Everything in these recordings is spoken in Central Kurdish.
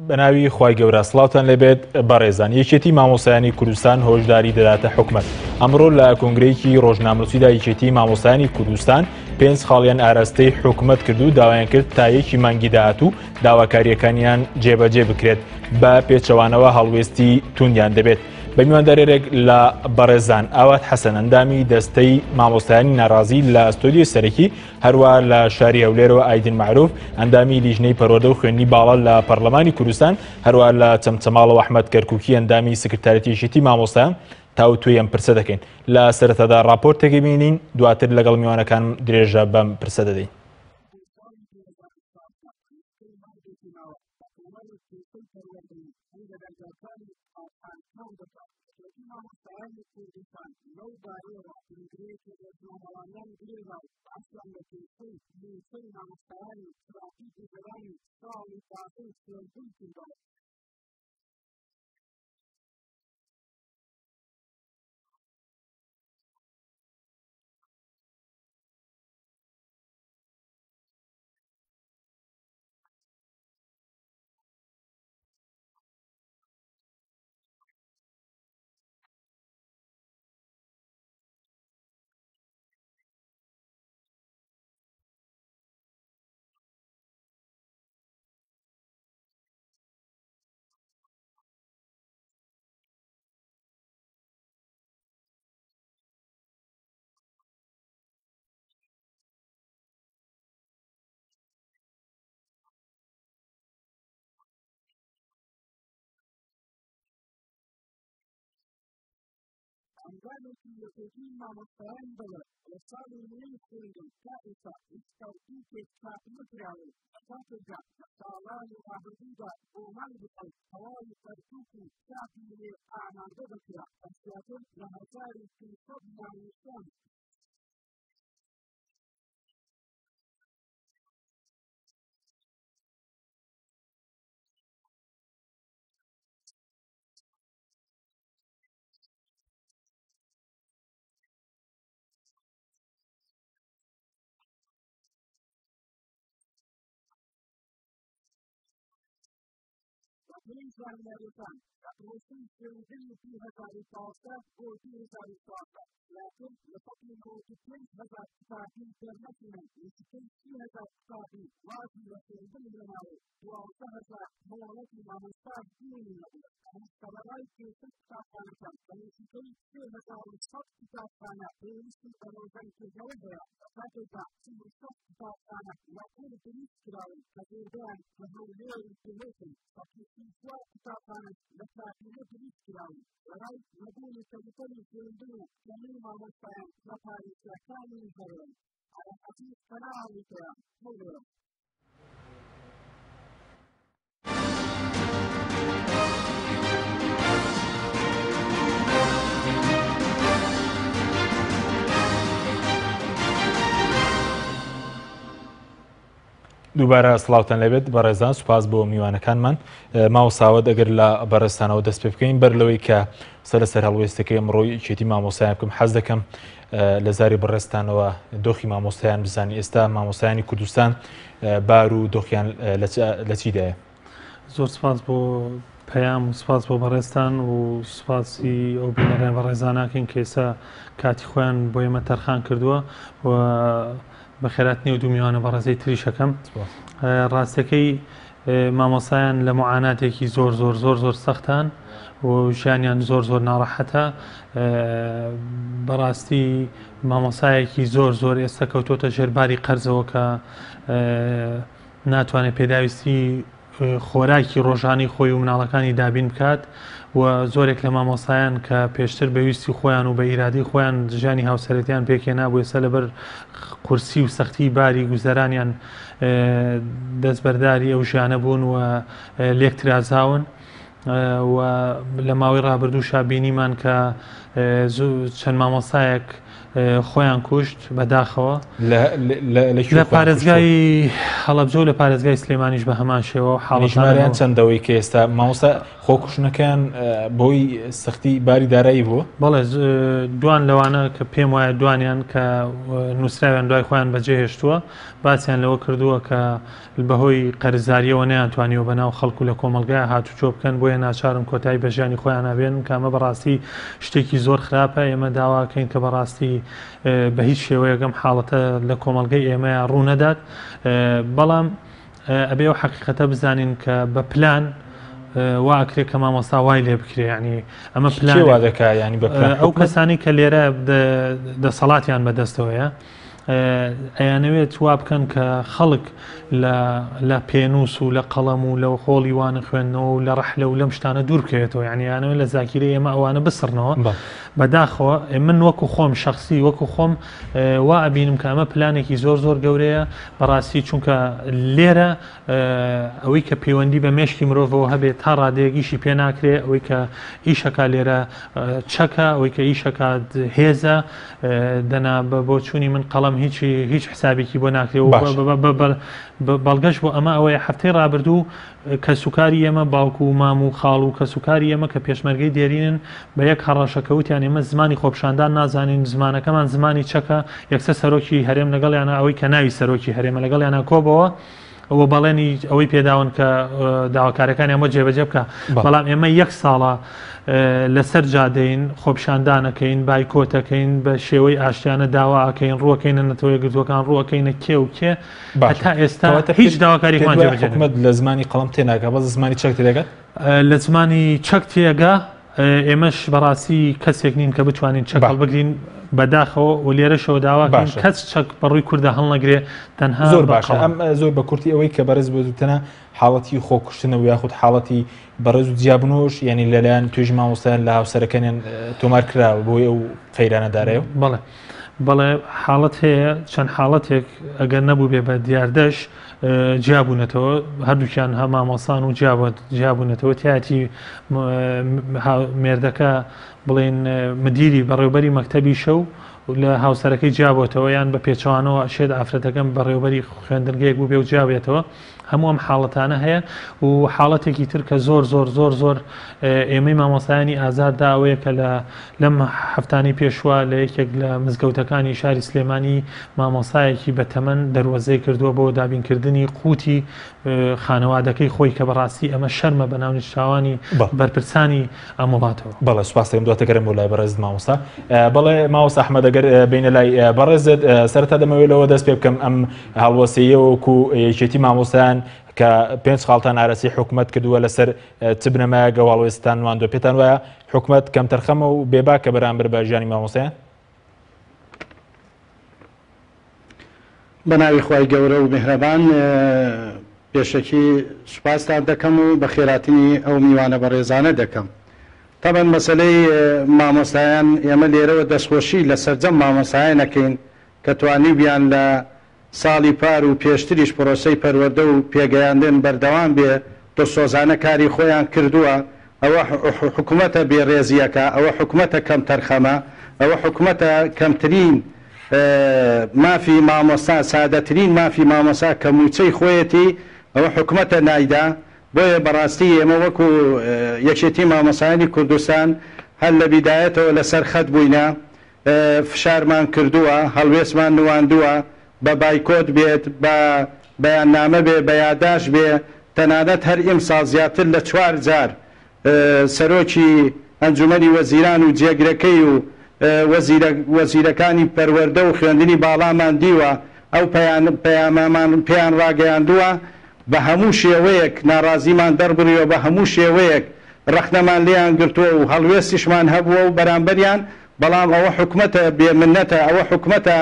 بەناوی خوای گەورە سڵاوتان لێبێت بەڕێزان یەکێتی مامۆستایانی کوردستان هۆشداری دەداتە حکومەت ئەمڕۆ لە کۆنگرەیەکی ڕۆژنامەنووسیدا یەکێتی مامۆستایانی کوردستان پێنج خاڵیان ئاراستەی حکومەت کرد و داوایان کرد تا یەکی مانگی داهاتوو داواکاریەکانیان جێبەجێ بکرێت بە پێچەوانەوە هەڵوێستی توندیان دەبێت. بە میواندارێرێک لە بەڕێزان ئاوات حەسەن ئەندامی دەستەی مامۆستایانی ناڕازی لە ستۆدیۆی سەرەکی هەروە لە شاری هەولێرەوە ئایدن معروف ئەندامی لیژنەی پەروەردە و خوێندنی باڵا لە پەرلەمانی کوردستان هەروە لە چەمچەماڵەوە ئەحمەد کەرکوکی ئەندامی سکرتارێتی یەکێتی مامۆستایان تاوتوێی ئەم پرسە دەکەین لە سەرەتادا ڕاپۆرتێک بینین دواتر لەگەڵ میوانەکانم درێژە بەم پرسە دەدەین. ئەندامێکی یەکێتی مامۆستایان دەڵێت، لە ساڵی نوێی خوێندن تا ئێستا هیچ تەوقیفێک چاپ نەکراوە و لە کاتێکدا لە ساڵانی ڕابردوودا بۆ مانگی حەوت تەواوی پەرتووک و چاپی نوێ ئامادە دەکرا بە زیاتر لە 1300 ناونیشان. بەپێی زانیاریەکان لە پرۆسەی خوێندنی 2016 بۆ 2014 زیاتر لە 195 هەزار قوتابی دەرنەچوون و نزیکەی 30 هەزار قوتابی وازی لە خوێندن هێناوە و 12 هەزار مۆڵەتی مامۆستا بوونی نەبووە. ئەمەش سەرەڕای کێشەی قوتابخانەکان کە نزیکەی 3100 قوتابخانە پێویستی بە نۆژەنکردنەوە هەیە، لە کاتێکدا 46 قوتابخانە لە قوڕ دروست کراون کە زۆربەیان لە هەولێر و دهۆکن، 134 قوتابخانەش لە کابینە دروست کراون. وێڕای نەبوونی کەلوپەلی خوێندن و کەمیی مامۆستایان لە پارێزگاکانی هەرێم. عەرەب عەزیز کەناڵی پەیام، هەولێر. دووبارە سڵاوتان لێبێت بەڕێزان سوپاس بۆ میوانەکانمان ماوساوە ئەگەر لە بەڕێزتانەوە دەست پێ بکەین بەر لەوەی کە سەر لەسەر هەڵوێستەکەی ئەمڕۆی یەکێتی مامۆستایان بکەم حەز دەکەم لە زاری بەڕێزتانەوە دۆخی مامۆستایان بزانین ئێستا مامۆستایانی کوردستان بار و دۆخیان لە چیدایە؟ زۆر سپاس بۆ پەیام و سپاس بۆ بەڕێزتان و سپاسی ئەو بینەرە بەڕێزاناکەین کە ئێستا کاتی خۆیان بۆ ئێمە تەرخان کردووە و بەخێراتنی ئەو دوو میوانە بەڕێزەی تریش ئەکەم. ڕاستەکەی مامۆستایان لە معاناتێکی زۆر زۆر زۆر زۆر سەختان و ژیانیان زۆر زۆر ناڕەحەتە. بەڕاستی مامۆسایەکی زۆر زۆر ئێستا کەوتۆتە ژێر باری قەرزەوە کە ناتوانێت پێداویستی خۆراکی ڕۆژانەی خۆی و مناڵەکانی دابین بکات و زۆرێک لە مامۆستایان کە پێشتر بە ویستی خۆیان و بە ئیرادەی خۆیان ژیانی هاوسەرێتیان پێکهێنابوو ئێستا لەبەر قورسی و سەختی باری گوزەرانیان دەستبەرداری ئەو ژیانە بوون و لێکترازاون. و لە ماوەی ڕابردووشا بینیمان کە چەند مامۆستایەک خۆیان کوشت بەداخەوە لە پارێزگای هەڵەبجە و لە پارێزگای سلێمانیش بە هەمان شێوە و حاڵەتیان چەندەوەی کە ئێستا مامۆستا خۆکوشتنەکەیان بۆی سەختی باری دارایی بوو؟ بەڵێ دوان لەوانە کە پێم وایە دوانیان کە نووسراویان دوای خۆیان بەجێهێشتووە باسیان لەوە کردووە کە بەهۆی قەرزاریەوە نەیانتوانیوە بەناو خەڵک و لە کۆمەڵگای هاتوچۆ بکەن، بۆیە ناچارن کۆتایی بە ژیانی خۆیانا بێنن، کە ئەمە بەڕاستی شتێکی زۆر خراپە، ئێمە داواکەین کە بەڕاستی بە هیچ شێوەیەک ئەم حاڵەتە لە کۆمەڵگەی ئێمەیا ڕوو نەدات، بەڵام ئەبێ ئەو حەقیقەتە بزانین کە بە پلان وا ئەکرێ کە مامۆستا وای لێ بکرێ، یعنی ئەمە پلان وا دەکا، یعنی بە پلان ئەو کەسانی کە لێرە دەسەڵاتیان بەدەستەوەیە ئەیانەوێت وا بکەن کە خەڵک لە پێنووس و لە قەڵەم و لە هۆڵی وانە خوێندنەوە و لە ڕەحلە و لەم شتانە دوور بکەوێتەوە، یعنی ئەیانەوێت لە زاکیرەی ئێمە ئەوانە بسڕنەوە. بەداخەوە من وەکو خۆم شخصی وەکو خۆم وا ئەبینم کە ئەمە پلانێکی زۆر زۆر گەورەیە بەڕاستی، چونکە لێرە ئەوەی کە پەیوەندی بە مێشکی مرۆڤەوە هەبێت تا ڕادەیەک ئیشی پێ ناکرێ، ئەوەی کە ئیشەکا لێرە چەکە، ئەوەی کە ئیشەکات هێزە، دەنا بە بۆچوونی من قەڵەم هیچی هیچ حسابێکی بۆ ناکرێ و بەڵگەش بۆ ئەمە ئەوەیە هەفتەی ڕابردوو کەسوکاری ئێمە باوک و مام و خاڵ و کەسوکاری ئێمە کە پێشمەرگەی دێرینن بە یەک هەڕەشە کە وتیان ئێمە زمانی خۆپیشاندان نازانین زمانەکەمان زمانی چەکە، یەکسەر سەرۆکی هەرێم لەگەڵیانە ئەوەی کە ناوی سەرۆکی هەرێمە لەگەڵیانە کۆبەوە و بەڵێنی ئەوەی پێداون کە داواکارەکانیان بۆ جێبەجێ بکە، بەڵام ئێمە یەک ساڵە لەسەر جادەین خۆپیشاندانەکەین بایکۆتەکەین بە شێوەی ئاشتیانە داواکەین ڕووەکەینە نەتەوە یەکگرتووەکان ڕووەکەینە کێ و کێ هەتا ئێستا هیچ داواکاریمان جێبەجێ حکومەت لە زمانی قەڵەم تێناگا بەس زمانی چەک تێدەگات؟ لە زمانی چەک تێگا، ئێمەش بەڕاستی کەسێک نین کە بتوانین چەک هەڵبگرین بەداخەوە و لێرەشەوە داواکەین کەس چەک بەڕووی کوردە هەڵنەگرێ تەنها زۆر باشە. ئەم زۆر بە کورتی ئەوەی کە بەڕێز بۆ تەنها حاڵەتی خۆکوشتنەوە یاخود حاڵەتی بەڕێز و جیابوونەوەش یعنی لەلایەن توێژی مامۆستایان لە هاوسەرەکانیان تۆمار کراوە بۆی ئەو قەیرانە دارایە؟ بەڵێ بەڵێ حاڵەت هەیە، چەند حاڵەتێک ئەگەر نەبوو بێ بە دیاردەش جیابوونەتەوە، هەردووکیان هە مامۆستان و جیابوونەتەوە، تایەتی مێردەکە بڵێن مدیری بەڕێوبەری مەکتەبی شەو لە هاوسەرەکەی جیابووەتەوە، یان بە پێچەوانەوە ئەشێت ئافرەتەکەم بەڕێوبەری خوێندنگەیەک بوو بێ و جیابێتەوە. هەموو ئەم حاڵەتانە هەیە و حاڵەتێکی تر کە زۆر زۆر زۆر زۆر ئێمەی مامۆستایانی ئازار دا ئەوەیە کە لە لەم هەفتانەی پێشوە لە یەکێک لە مزگەوتەکانی شاری سلێمانی مامۆستایەکی بە تەمەن دەروەزەی کردووە بۆ دابینکردنی قوتی خانەوادەکەی خۆی کە بەڕاستی ئەمە شەرمە بە ناونیشتاوانی بەرپرسانی ئەم وڵاتەوە. بەڵێ سوپاس دەکەم دواتر گەرم بۆ لای بەڕێزت مامۆستا. بەڵێ مامۆستا ئەحمەد ئەگەر بینە لای بەڕێزت سەرەتا دەمەوێت لەوە دەست پێ بکەم ئەم هەڵوەسەیە وەکو یەکێتی مامۆستایان کە پێنج خاڵتان ئارەسی حکومەت کردووە لەسەر چ بنەمایەک ئەو هەڵوێستتان نواندووە؟ پێتان وایە حکومەت کەمتەرخەمە و بێباکە بەرامبەر بە ژیانی مامۆستایان؟ بە ناوی خوای گەورە و میهرەبان پێشەکی سوپاستان دەکەم و بەخێراتنی ئەو میوانە بەڕێزانە دەکەم. تەبەن مەسەلەی مامۆستایان ئێمە لێرەوە دەستخۆشی لە سەرجەم مامۆستایان ئەکەین کە توانیوبیان لە ساڵی پار و پێشتریش پرۆسەی پەروەردە و پێگەیاندن بەردەوام بێ، دڵسۆزانە کاری خۆیان کردووە، ئەوە حکومەتە بێ ڕێزییەکە، ئەوە حکومەتە کەمتەرخەمە، ئەوە حکومەتە کەمترین مافی مامۆستا، سادەترین مافی مامۆستا کە مووچەی خۆیەتی، ئەوە حکومەتە نایدا، بۆیە بەڕاستی ئێمە وەکو یەکێتی مامۆستایانی کوردستان هەر لە بیدایەتەوە لەسەر خەت بووینە، فشارمان کردووە، هەڵوێستمان نواندووە، بە بایکۆت بێت، بە بەیاننامە بێ، بە یاداشت بێ، تەنانەت هەر ئیمساڵ زیاتر لە چوار جار سەرۆکی ئەنجومەنی وەزیران و جێگرەکەی و وەزیرەکانی پەروەردە و خوێندنی باڵامان دیوە، ئەو پەیامەمان پێیان ڕاگەیاندووە، بە هەموو شێوەیەک ناڕازیمان دەربڕیوە، بە هەموو شێوەیەک ڕەخنەمان لێیان گرتووە و هەڵوێستیشمان هەبووە و بەرامبەریان، بەڵام ئەوە حکومەتە بێ منەتە، ئەوە حکومەتە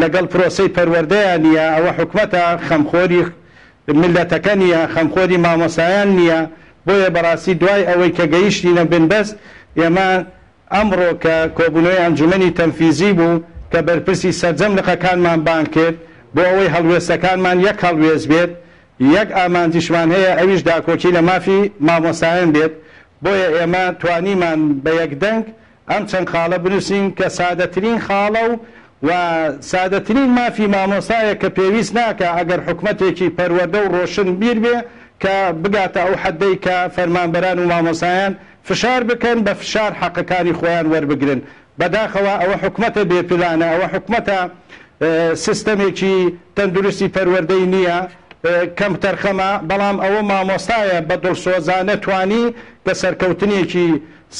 لەگەڵ پرۆسەی پەروەردەیا نییە، ئەوە حکومەتە خەمخۆری میللەتەکە نییە، خەمخۆری مامۆستایان نییە، بۆیە بەڕاستی دوای ئەوەی کە گەیشتینە بنبەست، ئێمە ئەمڕۆ کە کۆبوونەوەی ئەنجومەنی تەنفیزی بوو کە بەرپرسی سەرجەم لقەکانمان بانگ کرد بۆ ئەوەی هەڵوێستەکانمان یەک هەڵوێست بێت، یەک ئامانجیشمان هەیە ئەویش داکۆکی لە مافی مامۆستایان بێت، بۆیە ئێمە توانیمان بە یەکدەنگ. ئەم چەند خاڵە بنووسین کە سادەترین خاڵە و و سادەترین مافی مامۆستایە کە پێویست ناکا ئەگەر حکومەتێکی پەروەردە و ڕۆشن بیر بێ کە بگاتە ئەو حەدەی کە فەرمانبەران و مامۆستایان فشار بکەن بە فشار حەقەکانی خۆیان وەربگرن بەداخەوە ئەوە حکومەتە بێ پلانە ئەوە حکومەتە سیستەمێکی تەندروستی پەروەردەی نییە کەمتەرخەمە بەڵام ئەوە مامۆستایە بە دڵسۆزانە توانی کە سەرکەوتنێکی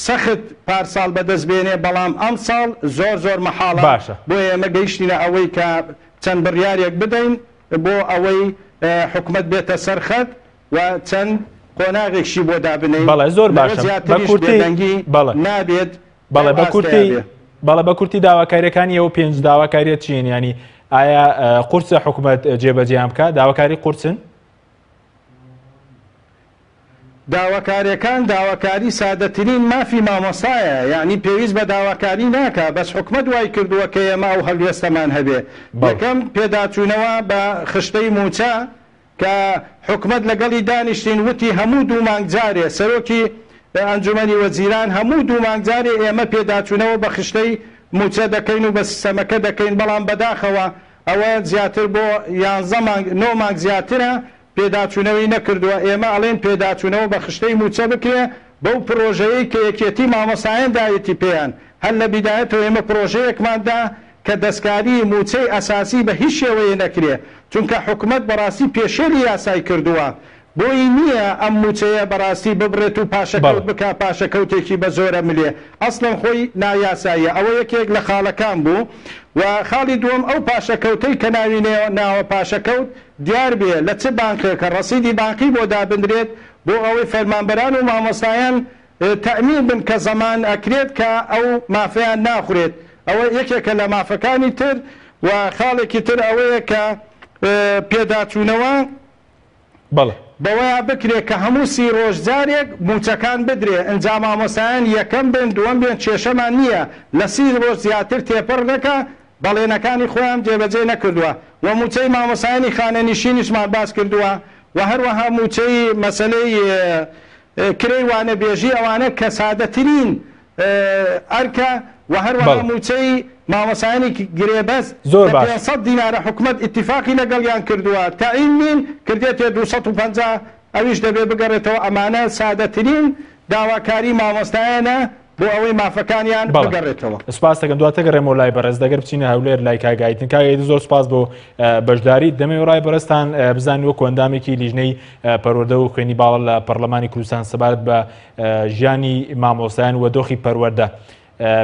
سەخت پارساڵ بەدەست بێنێ بەڵام ئەمساڵ زۆر زۆر مەحاڵە باشە. بۆیە ئێمە گەیشتینە ئەوەی کە چەند بڕیارێک بدەین بۆ ئەوەی حکومەت بێتە سەر خەت و چەند قۆناغێکشی بۆ دابنێین بەڵێ زۆر لەوە باشە بە زیاتریش کورتی بێدەنگی بەڵێ نابێت بەڵێ لەو بە ئاستەیا کورتی بێ. بەڵێ بە کورتی داواکاریەکانی ئەو پێنج داواکاریە چین یانی ئایا قورسە حکومەت جێبەجێیان بکات داواکاری قورسن؟ داواکاریەکان داواکاری سادەترین مافی مامۆستایە یەعنی پێویست بە داواکاری ناکا بەس حکومەت وای کردووە کە ئێمە ئەو هەلوێستەمان هەبێ بەڵێ. یەکەم پێداچوونەوە بە خشتەی مووچە کە حکومەت لەگەڵی دانیشتین وتی هەموو دوو مانگ جارێ سەرۆکی ئەنجومەنی وەزیران هەموو دوو مانگ جارێ ئێمە پێداچوونەوە بە خشتەی مووچە دەکەین و بە سیستەمەکە دەکەین بەڵام بەداخەوە ئەوە زیاتر بۆ یانزە مانگ نۆ مانگ زیاترە پێداچوونەوەی نەکردووە، ئێمە ئەڵێین پێداچوونەوە بە خشتەی مووچە بکرێ بەو پڕۆژەیەی کە یەکێتی مامۆستایان داویەتی پێیان، هەر لە بیدایەتەوە ئێمە پڕۆژەیەکمان دا کە دەستکاری مووچەی ئەساسی بە هیچ شێوەیە نەکرێ، چونکە حکومەت بەڕاستی پێشێلی یاسای کردووە، بۆی نییە ئەم مووچەیە بەڕاستی ببڕێت و پاشەکەوت بەڵێ. بکا، پاشەکەوتێکی بە زۆرە ملێ ئەسڵەن خۆی نایاساییە، ئەوە یەکێک لە خاڵەکان بوو و خاڵی دووەم ئەو پاشەکەوتەی کە ناوی ناوە پاشەکەوت دیار بێ لە چ بانقێکە ڕەسیدی بانقی بۆ دابندرێت بۆ ئەوەی فەرمانبەران و مامۆستایان تەئمین بن کە زەمان ئەکرێت کە ئەو مافەیان ناخورێت ئەوە یەکێکە لە مافەکانی تر و خاڵێکی تر ئەوەیە کە پێداچوونەوە بەڵێ. بەوەیا بکرێ کە هەموو سی ڕۆژ جارێک مووچەکان بدرێ ئنجا مامۆستایان یەکەم بن دووەم بێن کێشەمان نییە لە سی ڕۆژ زیاتر تێپەڕ نەکا بەڵێنەکانی خۆیان جێبەجێ نەکردووە و مووچەی مامۆستایانی خانەنیشینیشمان باس کردووە و هەروەها مووچەی مەسەلەی کرێی وانەبێژی ئەوانە کە سادەترین ئەرکە و هەروەها بەڵێ. مووچەی مامۆستایانی گرێبەست زۆر کە باشە. 500 دینارە حکومەت ئیتیفاقی لەگەڵیان کردووە تەعین نین کردێتێ 250 ئەویش دەبێ بگەڕێتەوە ئەمانە سادەترین داواکاری مامۆستایانە بۆ ئەوەی مافەکانیان بەڵێ. بگەڕێتەوە. سپاس دەکەم. دواتر گەڕێمەوە لای بەڕێز. دەگەر بچینە هەولێر لای کاک ئایدن. کاک ئایدن زۆر سپاس بۆ بەشداریت. دەمەوێت ڕای بەڕێزتان بزانین وەکو ئەندامێکی لیژنەی پەروەردە و خوێندنی باڵا لە پەرلەمانی کوردستان سەبارەت بە ژیانی مامۆستایان و دۆخی پەروەردە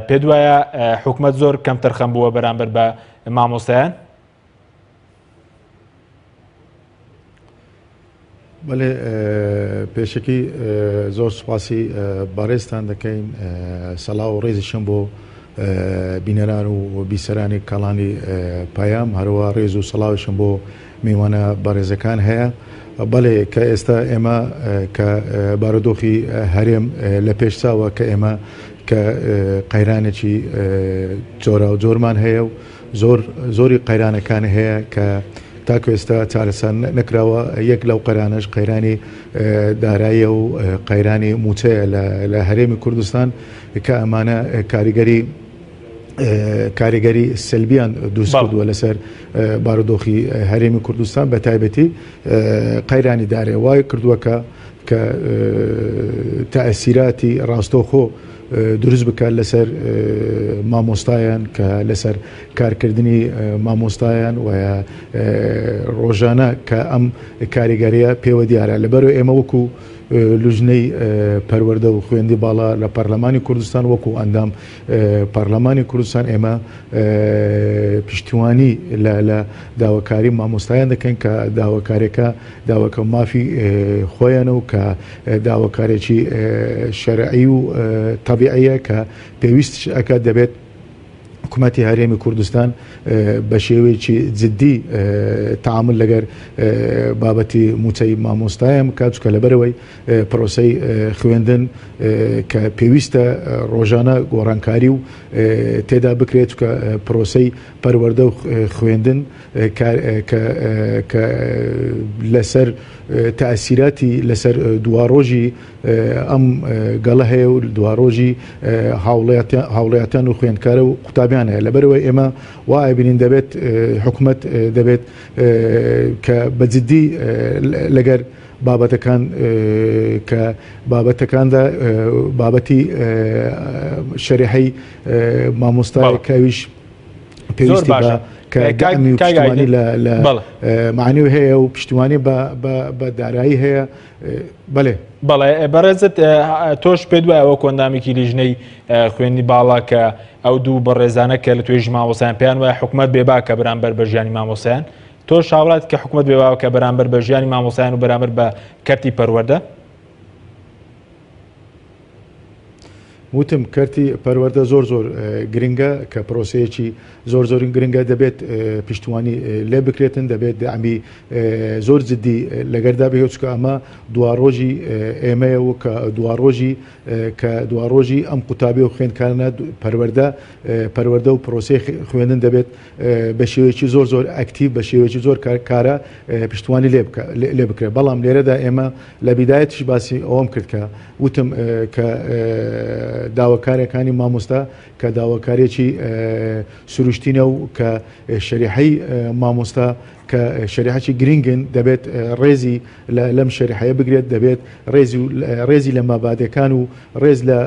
پێت وایە حکومەت زۆر کەمتەرخەم بووە بەرامبەر بە مامۆستایان؟ بەێ پێشەکی زۆر سوپاسی بەڕێزتان دەکەین سەلاو و ڕێزیشم بۆ بینەران و بیسەرانی کەڵانی پەیام هەروە ڕێز و سەڵاویشم بۆ میوانە بەڕێزەکان هەیە بەڵێ کە ئێستا ئێمە کە بارودۆخی هەرێم لە پێشچاوە کە ئێمە کە قەیرانێکی جۆرا و جۆرمان هەیە و زۆر زۆری قەیرانەکان هەیە کە تاکو ئێستا چارەسەر نەکراوە، یەک لەو قەیرانەش قەیرانی داراییە و قەیرانی مووچەیە لە هەرێمی کوردستان کە ئەمانە کاریگەری کاریگەری سلبیان دروست کردووە لەسەر بارودۆخی هەرێمی کوردستان بە تایبەتی قەیرانی دارێ وای کردووە کە کە تەئسیراتی ڕاستەوخۆ دروست بکات لەسەر مامۆستایان کە لەسەر کارکردنی مامۆستایان و ڕۆژانە کە ئەم کاریگەریە پێوە دیارە لەبەرو ئێمە وەکو لوژنەی پەروەردە و خوێندی باڵا لە پەرلەمانی کوردستان وەکو ئەندام پەرلەمانی کوردستان ئێمە پشتیوانی لە داواکاری مامۆستایان دەکەین کە داواکارێکە داواکە مافی خۆیانە و کە داواکارێکی شەرعی و تەبیعیە کە پێویستش ئەکات دەبێت. حکومەتی هەرێمی کوردستان بە شێوەیەکی جدی تەعامول لەگەر بابەتی مووچەی مامۆستایان بکات، چونکە لەبەرئەوەی پرۆسەی خوێندن کە پێویستە ڕۆژانە گۆڕانکاری و تێدا بکرێت، چونکە پرۆسەی پەروەردە و خوێندن کە لەسەر تەئسیراتی لەسەر دواڕۆژی ئەم گەڵە هەیە و دواڕۆژی هاوڵاتیان و خوێندکارە و قوتابیان هەیە. لەبەرئەوەی ئێمە وا ئەبینین دەبێت حکومەت دەبێت کە بە جدی لەگەر بابەتەکان کە بابەتەکاندا بابەتی شەریحەی مامۆستای کە ئەویش پێویستی بە کە دەعمی و پشتیوانی لە معنی هەیە و پشتیوانی بە دارایی هەیە. بەێ بەڵێ بەڕێزت تۆش پێ دوای ئەوە کۆندامێکی لیژنەی خوێندنی باڵا کە ئەو دوو بەڕێزانە کە لە توێژی مامۆسایان پێیان وایە حکومت بێباکە بەرامبەر بە ژیانی مامۆسایان تۆش هاوڵات کە حکومت بێباکە بەرامبەر بە ژیانی مامۆسایان و بەرامبەر بە کەرتی پەروەردە؟ وتم کەرتی پەروەردە زۆر زۆر گرنگە کە پرۆسەیەکی زۆر زۆر گرنگە دەبێت پشتیوانی لێ بکرێتن دەبێت دەعمی زۆر جدی لەگەردا بێت چکە ئەمە دواڕۆژی ئێمەیە و کە دواڕۆژی کە دواڕۆژی ئەم قوتابی و خوێندکارانە پەروەردە پەروەردە و پرۆسەی خوێندن دەبێت بە شێوەیەکی زۆر زۆر ئەکتیڤ بە شێوەیەکی زۆر کارا پشتیوانی لێ بکرێت بەڵام لێرەدا ئێمە لە بیدایەتیش باسی ئەوەم کرد کە وتم کە داواکاریەکانی مامۆستا کە داواکاریەکی سروشتینە و کە شەریحەی مامۆستا کە شەریحەکی گرنگن دەبێت ڕێزی لەم شەریحەیە بگرێت دەبێت ڕێزی ڕێزی لە مەبادەکان و ڕێز لە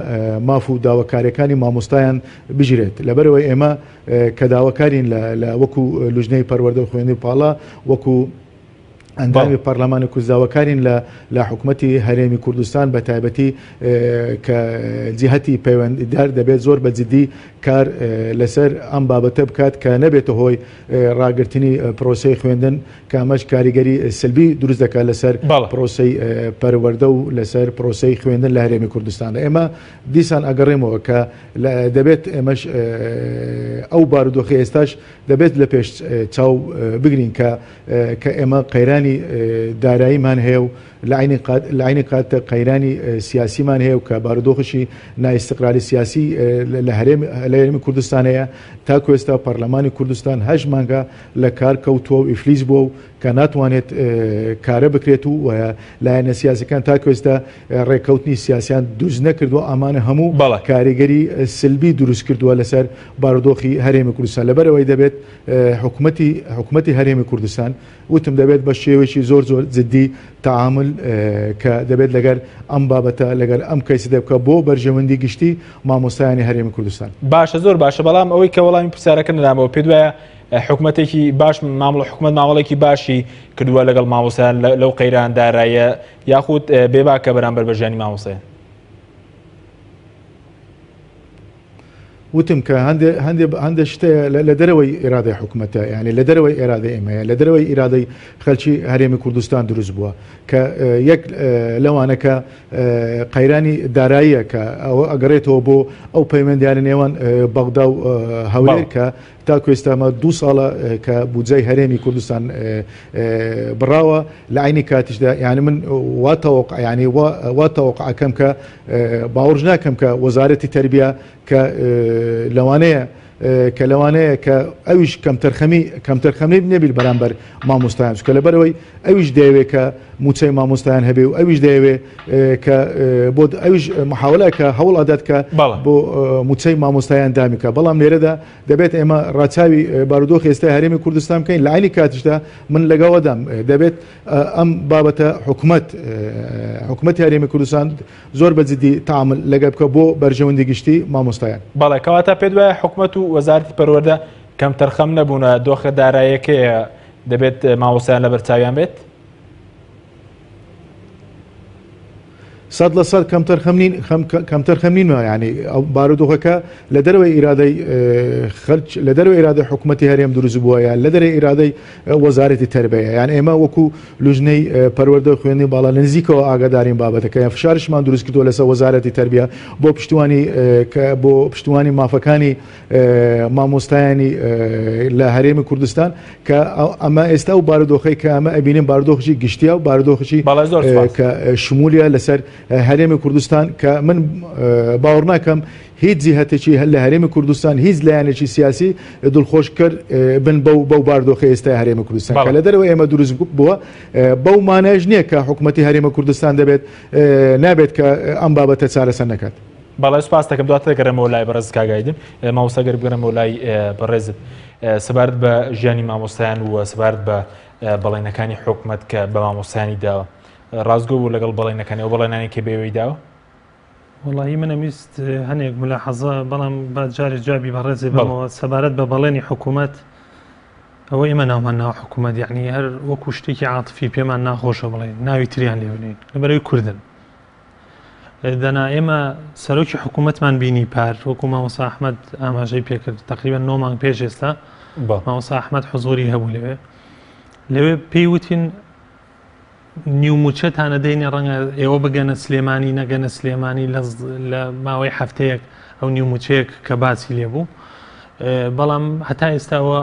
ماف و داواکاریەکانی مامۆستایان بگیرێت لەبەرەوەی ئێمە کە داواکارین لە وەکو لوجنەی پەروەردە و خوێندنی پاڵا وەکو ئەندامی پەرلەمانی کورد داواکارین لە لە حکومەتی هەرێمی کوردستان بە تایبەتی کە جیهەتی پەیوەندیدار دەبێت زۆر بە جدی کار لەسەر ئەم بابەتە بکات کە نەبێتە هۆی ڕاگرتنی پرۆسەی خوێندن کە ئەمەش کاریگەری سلبی دروست دەکات لەسەر پرۆسەی پەروەردە و لەسەر پرۆسەی خوێندن لە هەرێمی کوردستان. ئێمە دیسان ئەگەڕێمەوە کە دەبێت ئێمەش ئەو بارودۆخی ئێستاش دەبێت لە پێش چاو بگرین کە کە ئێمە قەیرانی داراییمان هەیە و لە عەینی کات قەیرانی سیاسیمان هەیە و کە بارودۆخشی نائیستقراری سیاسی لە هەرێم لە هەرێمی کوردستان هەیە. تاکو ئێستا پەرلەمانی کوردستان هەشت مانگە لە کار کەوتووە و ئیفلیج بووە و کە ناتوانێت کارە بکرێت و لایەنە سیاسەکان تاکو ئێستا ڕێککەوتنی سیاسیان دروست نەکردووە. ئەمانە هەموو کاریگەری سلبی دروست کردووە لەسەر بارودۆخی هەرێمی کوردستان. لەبەرئەوەی دەبێت حکومەتی حکومەتی هەرێمی کوردستان وتم دەبێت بە شێوەیەکی زۆر زۆر جدی تەعامول کە دەبێت لەگەر ئەم بابەتە لەگەر ئەم کەیسە دەبکە بۆ بەرژەوەندی گشتی مامۆستایانی هەرێمی کوردستان. باشە زۆر باشە بەڵام ئەوەی کە وەڵامی پرسیارەکە نەدامەوە پێت وایە حکومەتێکی باش مامڵ حکومەت مامەڵێکی باشی کردووە لەگەڵ مامۆستایان لەو قەیران دارایە یاخود بێباکە بەرامبەر بە ژیانی مامۆستایان؟ وتم کە هەندێ هەندێ هەندێ شتەیە لە دەرەوەی ئیرادەی حکومەتە، یعنی لە دەرەوەی ئیرادەی ئێمەیە، لە دەرەوەی ئیرادەی خەلکی هەرێمی کوردستان دروست بووە کە یەک لەوانە کە قەیرانی داراییە کە ئەوە ئەگەڕێتەوە بۆ ئەو پەیوەندیانە نێوان بەغدا و هەولێر کە تاکو ئێستا ئەمە دوو ساڵە کە بودجەی هەرێمی کوردستان بڕاوە لە عینی کاتیشدا یعنی من وا تەوەقع یعنی وا تەوەقع ئەکەم کە باوەڕش ناکەم کە وەزارەتی تەربیە کە لەوانەیە کە لەوانەیە کە ئەویش کەمتەرخەمی کەمتەرخەمی نەبیل بەرامبەر مامۆستایان چونکە لەبەرەوەی ئەویش دەیەوێت کە موچەی مامۆستایان هەبێ و ئەویش دەیەوێ کە بۆ ئەویش محاولە کە هەوڵ ئەدات کە بۆ موچەی مامۆستایان دامیکە بەڵام لێرەدا دەبێت ئێمە ڕاچاوی بارودۆخی ئێستای هەرێمی کوردستان بکەین لە عینی کاتیشدا من لەگەڵەدام دەبێت ئەم بابەتە حکومەت حکومەتی هەرێمی کوردستان زۆر بە جدی تەعامول لەگەڵ بکە بۆ بەرژەوەندی گشتی مامۆستایان. بەڵێ کەواتە پێت وایە حکومەت و وەزارەتی پەروەردە کەمتەرخەم نەبوونە دۆخە دارایەکەیە دەبێت مامۆستایان لەبەرچاویان بێت؟ 100% کەمتەرخەم نین کەمتەرخەم نین یعنی ئەو بارودۆخەکە لە دەرەوەی ئیرادەی خەرج لە دەرەوەی ئیرادەی حکوومەتی هەرێم دروست بووە یان لە دەرەوەی ئیرادەی وەزارەتی تەربەیە یان ئێمە وەکو لوژنەی پەروەردە و خوێندنی باڵا لە نزیکەوە ئاگادارین بابەتەکە یان فشارشمان دروست کردووە لەسەر وەزارەتی تەربیە بۆ پشتیوانی بۆ پشتیوانی مافەکانی مامۆستایانی لە هەرێمی کوردستان کە ئەمە ئێستا و بارودۆخی کە ئەمە ئەبینین بارودۆخی گشتیە و بارودۆخی کە شمولیە لەسەر هەرێمی کوردستان کە من باوەڕ ناکەم هیچ جیهەتێکی هەر لە هەرێمی کوردستان هیچ لایەنێکی سیاسی دڵخۆشکەر بن بەو بەو باردۆخی ئێستا هەرێمی کوردستان کە لە دەرەوە ئێمە دروست بووە بەو مانایش نییە کە حکوومەتی هەرێمی کوردستان دەبێت نابێت کە ئەم بابەتە چارەسەر نەکات. بەڵێ سوپاس دەکەم دواتر دەگەڕێمەوە لای بەڕێز کاک ئایدن مامۆستا گەر بگەڕێمەوە لای بەڕێزت سەبارەت بە ژیانی مامۆستایان و سەبارەت بە بەڵێنەکانی حکومەت کە بە مامۆستایانی داوە ڕاستگۆ بوو لەگەڵ بەڵێنەکانی ئەو بەڵێنانی کە بێوەی داوە؟ وەڵی من ئەویست هەنێک ملاحەزە بەڵام با جارێ جوابی بەڕێزێ بەمەوە سەبارەت بە بەڵێنی حکوومەت ئەوە ئێمە ناومان ناو حکوومەت یعنی هەر وەکو شتێکی عاتفی پێمان ناخۆشە بڵێن ناوی تریان لێ بنین لەبەرەوەی کوردن دەنا ئێمە سەرۆکی حکوومەتمان بینی پار وەکو مامۆسا ئەحمەد ئاماژەی پێکرد تقریبا نۆ مانگ پێش ئێستا مامۆسا ئەحمەد حزوری هەبوو لەوێ لەوێ پێی وتین نیو موچەتانە دەینێ ڕەنگە ئێوە بگەنە سلێمانی نەگەنە سلێمانی لە ماوەی هەفتەیەک ئەو نیو موچەیەک کە باسی لێبوو بەڵام هەتا ئێستاوە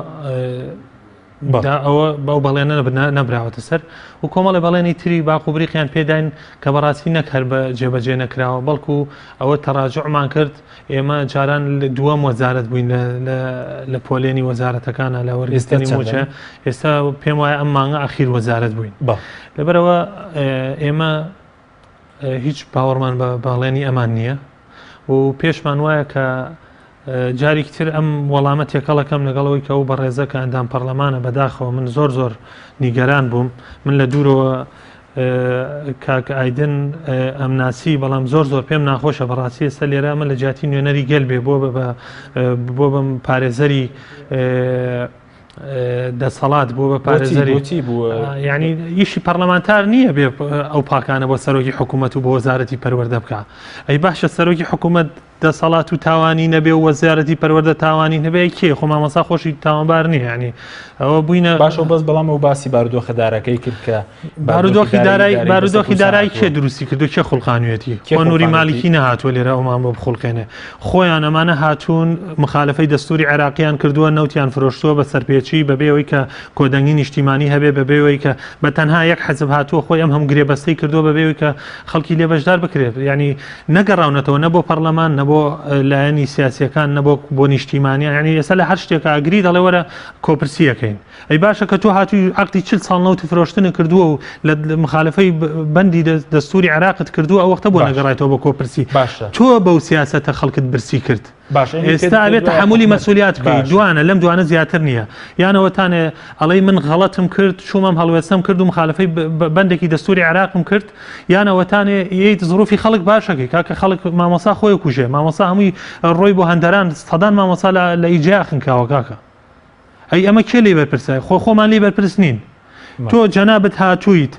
ئەوە بەو بەڵێنە نەبراوەتە سەر و کۆمەڵی بەڵێنی تری باق و بریقیان پێداین کە بەڕاستی نەک هەر بە جێبەجێ نەکراوە بەڵکو ئەوە تەراجعمان کرد ئێمە جاران دووەم وەزارەت بووین لە پۆلێنی وەزارەتەکانە لە وەرگرتنی مووچە ئێستا پێم وایە ئەم مانگە ئەخیر وەزارەت بووین لەبەرەوە ئێمە هیچ باوەڕمان بە باڵێنی ئەمان نییە و پێشمان وایە کە جارێکی تر ئەم وەڵامە تێکەڵەکەم لەگەڵەوەی کە ئەو بەڕێزە کە ئەندام پەرلەمانە بەداخەوە من زۆر زۆر نیگەران بووم من لە دوورەوە کاک ئایدن ئەمناسی بەڵام زۆر زۆر پێم ناخۆشە بەڕاستی ئێستا لێرە ئەمە لە جیاتی نوێنەری گەل بێ بۆ بە بۆ بەم پارێزەری دەسەڵات بۆ بە پارێزەری ینی ئیشی پەرلەمانتار نییە بێ ئەو پاکانە بۆ سەرۆکی حکوومەت و بۆ وەزارەتی پەروەردە بکە ئەی باشە سەرۆکی حکوومەت دەسەڵات و تاوانی نەبێ و وەزارەتی پەروەردە تاوانی نەبێ کێ خۆ مامۆستا خۆشی تاوانبار نییە یعنی ئەوە بووینە باشە بەس بەڵام ئەو باسی بارودۆخە دارەکەی کرد کە بارودۆخی دارایی بارودۆخی دارایی کێ دروستی کردو کێ خوڵقانوێتی خۆ نوری مالیکی نەهاتووە لێرە ئەومان بۆ بخوڵقێنێ خۆیان ئەمانە هاتوون مخالفەی دەستوری عێراقیان کردووە نەوتیان فرۆشتووە بە سەرپێچی بەبێ ئەوەی کە کۆدەنگی نیشتیمانی هەبێ بەبێ ئەوەی کە بە تەنها یەک حزب هاتووە خۆی ئەم هەم گرێبەستەی کردووە بەبێ ئەوەی کە خەڵکی لێ بەشدار بکرێت یعنی نەگەڕاونەتەوە نە بۆ پەڕلەمان نە بۆ لایەنی سیاسیەکان نە بۆ بۆ نیشتیمانیان یعنی ئێستا لە هەر شتێکا ئەگری دەڵێ وەرە کۆپرسیەکەین ئەی باشە کە تۆ هاتووی عەقدی 40 ساڵ نەوت فرۆشتنت کردووە و لە مخالفەی بەندی دەستوری عێراقت کردووە ئەو وەختە بۆ نەگەڕایتەوە بۆ کۆپرسی باشە تۆ بەو سیاسەتە خەڵکت برسی کرد باشە ئێستا ئەبێت تەحەمولی مەسئولیات بکەی دوانە لەم دوانە زیاتر نییە یانەوەتانێ ئەڵێی من غەڵەتم کرد چوومەم هەڵوێستەم کرد و مخالفەی بەندێکی دەستوری عێراقم کرد یان ئەوەتانێ یەیت زروفی خەڵک باشەکەی کاکە خەڵک مامۆسا خۆی کوژێ مامۆسا هەمووی ڕۆی بۆ هەندەران سەدان مامۆسا لە ئیجیا خنکاوە کاکە ئەی ئەمە کێ لێ بەرپرسە خۆ خۆمان لێ بەرپرس نین تۆ جەنابت هاتوویت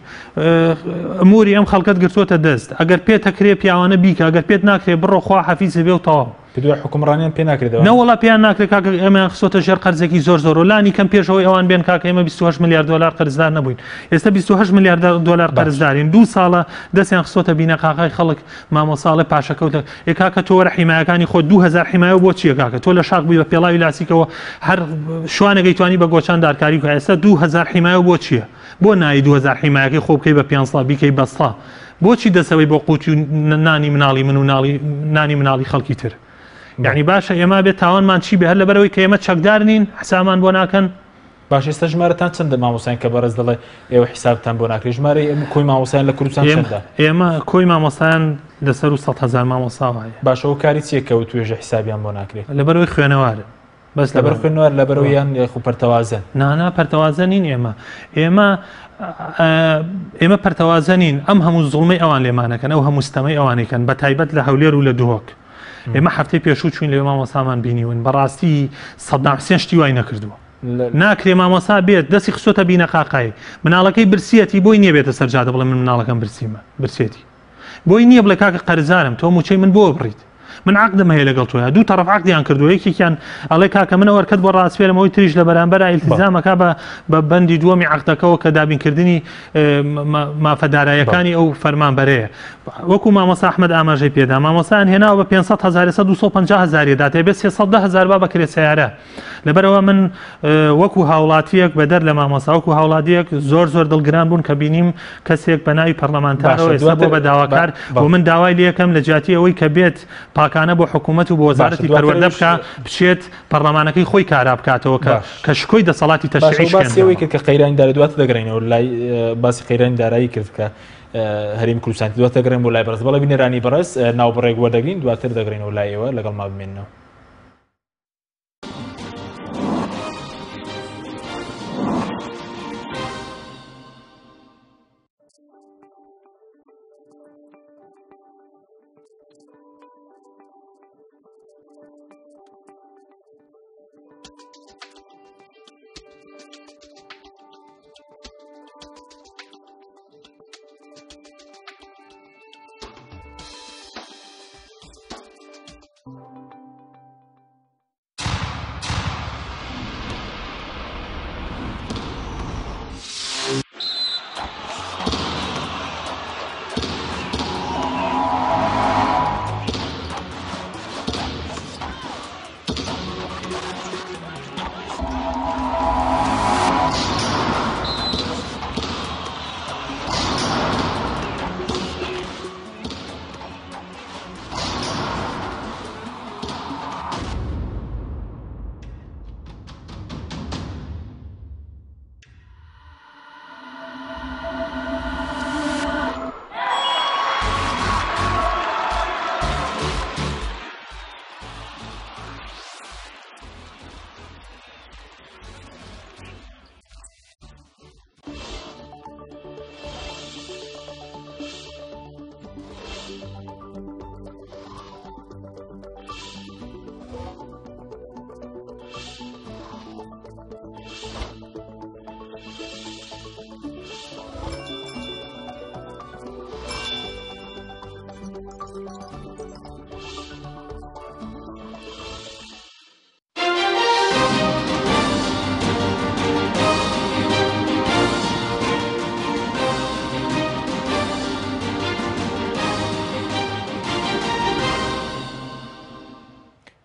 ئەموری ئەم خەڵکت گرتوتە دەست ئەگەر پێتەکرێ پیاوانە بیکە ئەگەر پێت ناکرێ بڕۆ خوا حەفیزە بێ و تەواو دوای حوکمڕانیان پێ ناکرێت ئەوان. نەوەڵا پێیان ناکرێت کاکە ئێمەیان خستۆتە ژێر قەرزێکی زۆر زۆر و لانی کەم پێش ئەوەی ئەوان بێن کاکە ئێمە 28 ملیار دۆلار قەرزدار نەبووین ئێستا 28 ملیار دۆلار قەرزدارین دوو ساڵە دەستیان خستۆتە بینەقاقای خەڵک مامۆستا ئەڵێ پاشەکەوتە ئێ کاکە تۆ وەرە حیمایەکانی خۆت 2000 حیمایە بۆ چییە کاکە تۆ لە شاخ بووی بە پێڵاوی لاسیکەوە هەر شوانێک ئەیتوانی بە گۆچان دارکاری بکا ئێستا 2000 حیمایە بۆ چییە بۆ نایی 2000 حیمایەکەی خۆ بکەی بە 500 بیکەی بە 100 بۆچی دەسەوەی بۆ قوتی و نانی مناڵی من و نانی مناڵی خەڵکی تر یعنی باشە ئێمە بێت تاوانمان چی بێ هەر لەبەرەوەی کە ئێمە چەکدار نین حسامان بۆ ناکەن باش ئێستا ژمارەتان چەندە مامۆسایان کە بەڕێز دەڵێ ئێوە حیسابتان بۆ ناکرێت ژمارەی ئێمە کۆی مامۆسایان لە کوردستان چەندە ئێمە کۆی مامۆسایان لەسەر و 100 هەزار مامۆساوە هەیە باشە هۆکاری چییە کە وتوێژە حیسابیان بۆ ناکرێت لەبەرەوەی خوێنەوارن بەس لەبەر خوێنوار لەبەرەوە یان خو پەرتەوازەن؟ نانا پەرتەوازە نین ئێمە ئێمە ئێمە پەرتەوازە نین ئەم هەموو زوڵمەی ئەوان لێمانەکەن ئەو هەموو ستەمەی ئەوانەکەن بە تایبەت لە هەولێر و لە دهۆک ئێمە هەفتەی پێشوو چوین لەوێ مامۆسامان بینیون بەڕاستی سەدام حسێن شتی وای نەکردووە ناکرێ مامۆسا بێت دەستی خستۆتە بینەقاقای مناڵەکەی برسیەتی بۆی نییە بێتە سەر جادە بڵێ من مناڵەکەم برسیمە برسێتی. بۆی نییە بڵێ کاکە قەرزارم تۆ مووچەی من بۆ بڕیت، من عەقدم هەیە لەگەڵ تۆیا، دوو تەڕەف عەقدیان کردووە، یەکێکیان ئەڵێ کاکە من ئەو ئەرکەت بۆ ڕاسپێرم، ئەوی تریش لە بەرامبەرا ئیلتیزام ئەکا بە بەندی دووەمی عەقدەکەوە کە دابینکردنی مافە داراییەکانی ئەو فەرمانبەرەیە. وەکو مامۆستا ئەحمەد ئاماژەی پێدا، مامۆستایان هێناوە بە 500 هەزار، ئێستا 250 هەزاری داتێ، بێ 310 هەزار با بەکرێ سەیارە. لەبەرئەوە من وەکو هاوڵاتیەک بەدەر لە مامۆستا، وەکو هاوڵاتیەک زۆر زۆر دڵگران بوون کە بینیم کەسێک بە ناوی پەرلەمانتارەوە ئێستا بۆ بە داواکار و من داوای لێکەم لە جیاتی ئەوەی کە بێت پاکانە بۆ حکوومەت و بۆ وەزارەتی پەروەردە بکا، بچێت پەرلەمانەکەی خۆی کارا بکاتەوە کە شکۆی دەسەڵاتی تەشریعی باسی کرد کە قەیرانی دارایی دواتر دەگەڕێینەوە لای باسی قەیرانی دارایی کرد کە هەرێمی کوردستان دواتر دەگەڕێن بۆ لای بەڕێز. بەڵێ بینەرانی بەڕێز ناوبڕێک وەردەگرین دواتر دەگەڕێینەوە لای ئێوە لەگەڵ ما بمێننەوە.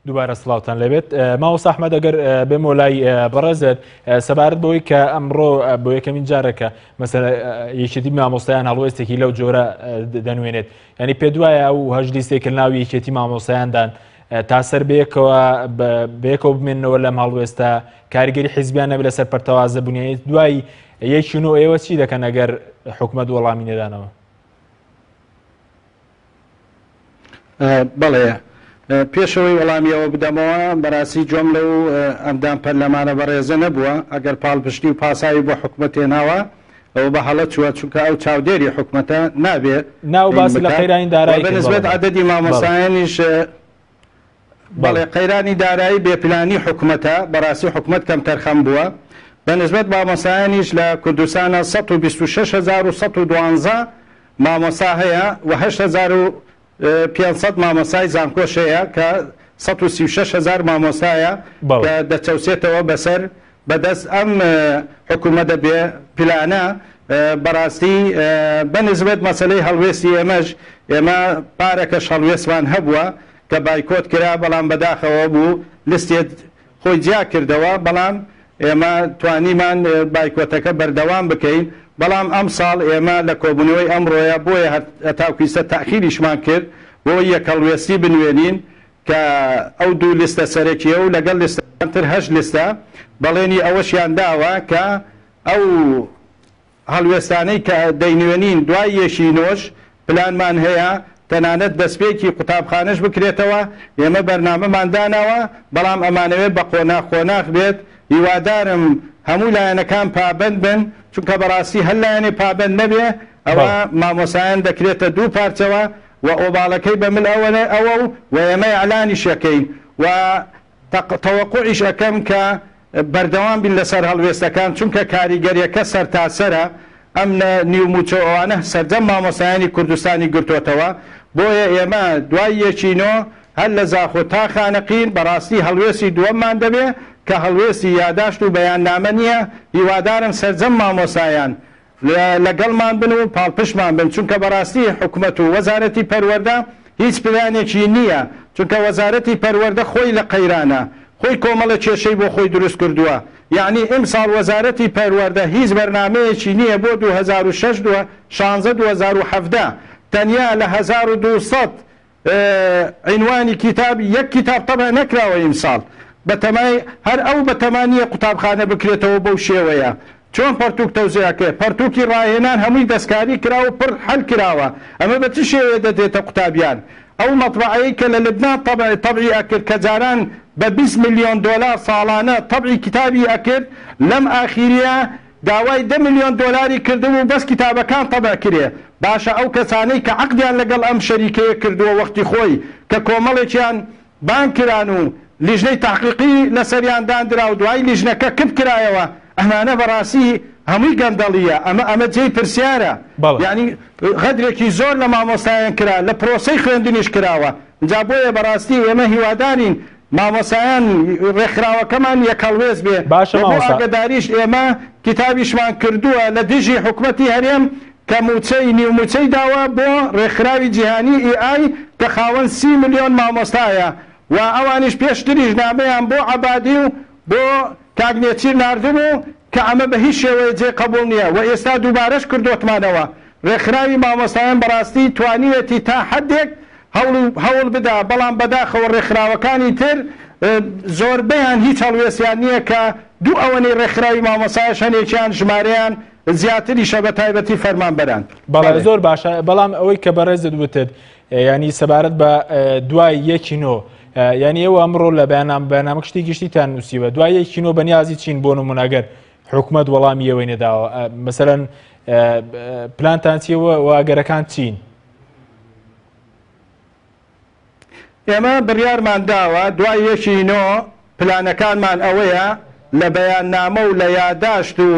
دووبارە سڵاوتان لەبێت مامۆستا ئەحمەد، ئەگەر بێمەوە لای بەڕێزت سەبارەت بەوەی کە ئەمڕۆ بۆ یەکەمین جارەکە مەسەلە یەکێتی مامۆستایان هەڵوێستێکی لەو جۆرە دەنوێنێت، ینی پێ دوایە ئەو هەشت لیستێک لە ناو یەکێتی مامۆستایاندان تا سەر بەیەکەوە بمێننەوە لەم هەڵوێستە، کاریگەری حیزبیان نەبێت لەسەر پەرتەوازە بنیاد. دوای یەکی نۆ ئێوە چی دەکەن ئەگەر حکومەت وەڵامی نەدانەوە؟ بەڵێ، پێشەوەی وەڵامی ئەوە بدەمەوە، بەڕاستی جۆم لەو ئەندام پەرلەمانە بەڕێزە نەبووە، ئەگەر پاڵپشتی و پاساوی بۆ حکومەت هێناوە ئەوە بە هەڵە چووە، چونکە ئەو چاودێری حکومەتە نابێ ناو باسی لە قەیرانی دارایی بە نسبەت عەدەدی مامۆستایانیش بەڵێ قەیرانی دارایی بێپلانی حکومەتە، بەڕاستی حکومەت کەمتەرخەم بووە. بە نسبەت مامۆستایانیش لە کوردستانە 126112 مامۆستا هەیە و 8500 مامۆستای زانکۆش هەیە کە 136000 مامۆستایە کە دەچەوسێتەوە بەسەر بەدەست ئەم حکومەتە بێ پلانە. بەڕاستی بە نسبەت مەسەلەی هەڵوێستی ئێمەش، ئێمە پارەکەش هەڵوێستمان هەبووە کە بایکۆت کرا، بەڵام بەداخەوە بوو لستێت خۆی جیا کردەوە، بەڵام ئێمە توانیمان بایکۆتەکە بەردەوام بکەین. بەڵام ئەمساڵ ئێمە لە کۆبوونەوەی ئەمڕۆیە بۆیە هەتاکو ئیستا تەئخیریشمان کرد بۆ یەکهەڵوێستی بنوێنین کە ئەو دوو لیستە سەرەکیە و لەگەڵ لیستەکان تر هەشت لیستە بەڵێنی ئەوەشیان داوە کە ئەو هەڵوێستانەی کە دەینوێنین دوای یەکی نۆش پلانمان هەیە تەنانەت دەستپێکی قوتابخانەش بکرێتەوە، ئێمە بەرنامەمان داناوە، بەڵام ئەمانەوێت بە قۆناغ قۆناغ بێت، هیوادارم هەموو لایەنەکان پابەند بن، چونکە بەڕاستی هەر لایەنێ پابەند نەبێ ئەوە مامۆستایان دەکرێتە دوو پارچەوە و ئۆباڵەکەی بە مل ئەوە و ئێمە ئیعلانیش ئەکەین و تەوەقوعیش ئەکەم کە بەردەوام بین لەسەر هەڵوێستەکان، چونکە کاریگەریەکە سەرتاسەرە. ئەم نیو مووچە و ئەوانە سەرجەم مامۆستایانی کوردستانی گرتۆتەوە، بۆیە ئێمە دوای یەکی نۆ هەر لە زاخۆ تا خانەقین بەڕاستی هەڵوێستی دووەممان دەبێ کە هەڵوێستی یاداشت و بەیاننامە نییە، هیوادارم سەرجەم مامۆستایان لەگەڵمان بن و پاڵپشتمان بن، چونکە بەڕاستی حکومەت و وەزارەتی پەروەردە هیچ پلانێکی نییە، چونکە وەزارەتی پەروەردە خۆی لە قەیرانە، خۆی کۆمەڵێک کێشەی بۆ خۆی دروست کردووە، یەعنی ئیمساڵ وەزارەتی پەروەردە هیچ بەرنامەیەکی نییە بۆ 2006 16 2017 تەنیا لە 1200 عینوانی کیتاب یەک کیتاب تەبع نەکراوە ئیمساڵ بەتەمای هەر ئەو بەتەما نییە قوتابخانە بکرێتەوە بەو شێوەیە چۆن پەرتوک تەوزیع کرێ پەرتوکی ڕاهێنان هەمووی دەستکاری کرا و پڕ حەل کراوە ئەمە بە چ شێوەیە دەدرێتە قوتابیان ئەو مەتبەعەی کە لە لبنان تەبع تەبعی ئەکرد کە جاران بە 20 ملیۆن دۆلار ساڵانە تەبعی کیتابی ئەکرد لەم ئاخیریە داوای دە ملیۆن دۆلاری کردبوو بەس کیتابەکان تەبع کرێ باشە ئەو کەسانەی کە عەقدیان لەگەڵ ئەم شەریکەیە کردووە وەختی خۆی کە کۆمەڵێکیان بانگ کران و لیژنەی تەحقیقی لەسەریان داندرا و دوای لیژنەکە کپ کرایەوە ئەمانە بەڕاستی هەمووی گەندەڵیە ئەمە ئەمە جێی پرسیارە یانی غەدرێکی زۆر لە مامۆستایان کرا لە پرۆسەی خوێندنیش کراوە جا بۆیە بەڕاستی ئێمە هیوادارین مامۆستایان ڕێکخراوەکەمان یەکهەڵوێست بێ باشە و بۆ مامۆستا. ئاگەداریش ئێمە کیتابیشمان کردووە لە دژی حکومەتی هەرێم کە مووچەی نیو مووچەی داوە بۆ ڕێکخراوی جیهانی ئی ئای کە خاوەن 30 ملیۆن مامۆستایە و ئەوانیش پێشتریش نامەیان بۆ عەبادی و بۆ کاک نێچیر ناردبوو کە ئەمە بە هیچ شێوەیە جێی قەبووڵ نییە و ئێستا دووبارەش کردۆتمانەوە ڕێکخراوی مامۆستایان بەڕاستی توانیوێتی تا حەدێک هەوڵ هەوڵ بدا، بەڵام بەداخەوە ڕێکخراوەکانی تر زۆربەیان هیچ هەڵوێستیان نییە کە دوو ئەوەنەی ڕێکخراوی مامۆستایش هەنێکیان ژمارەیان زیاتریشە بە تایبەتی فەرمانبەران. بەڵێ زۆر باشە، بەڵام ئەوەی کە بەڕێزت وتت یانی سەبارەت بە دوای یەکی نۆ یانی ئێوە ئەمڕۆ لە بەیاننامە بەیاننامە شتی گشتیتان نووسیوە دوای یەکی نۆ بەنیازی چین بۆ نمونە ئەگەر حکومەت وەڵامی ئێوەی نەداوە مەسەلەن پلانتان چییە و ئەگەرەکان چین؟ ئێمە بڕیارمان داوە دوای یەکی نۆ پلانەکانمان ئەوەیە لە بەیاننامە و لە یاداشت و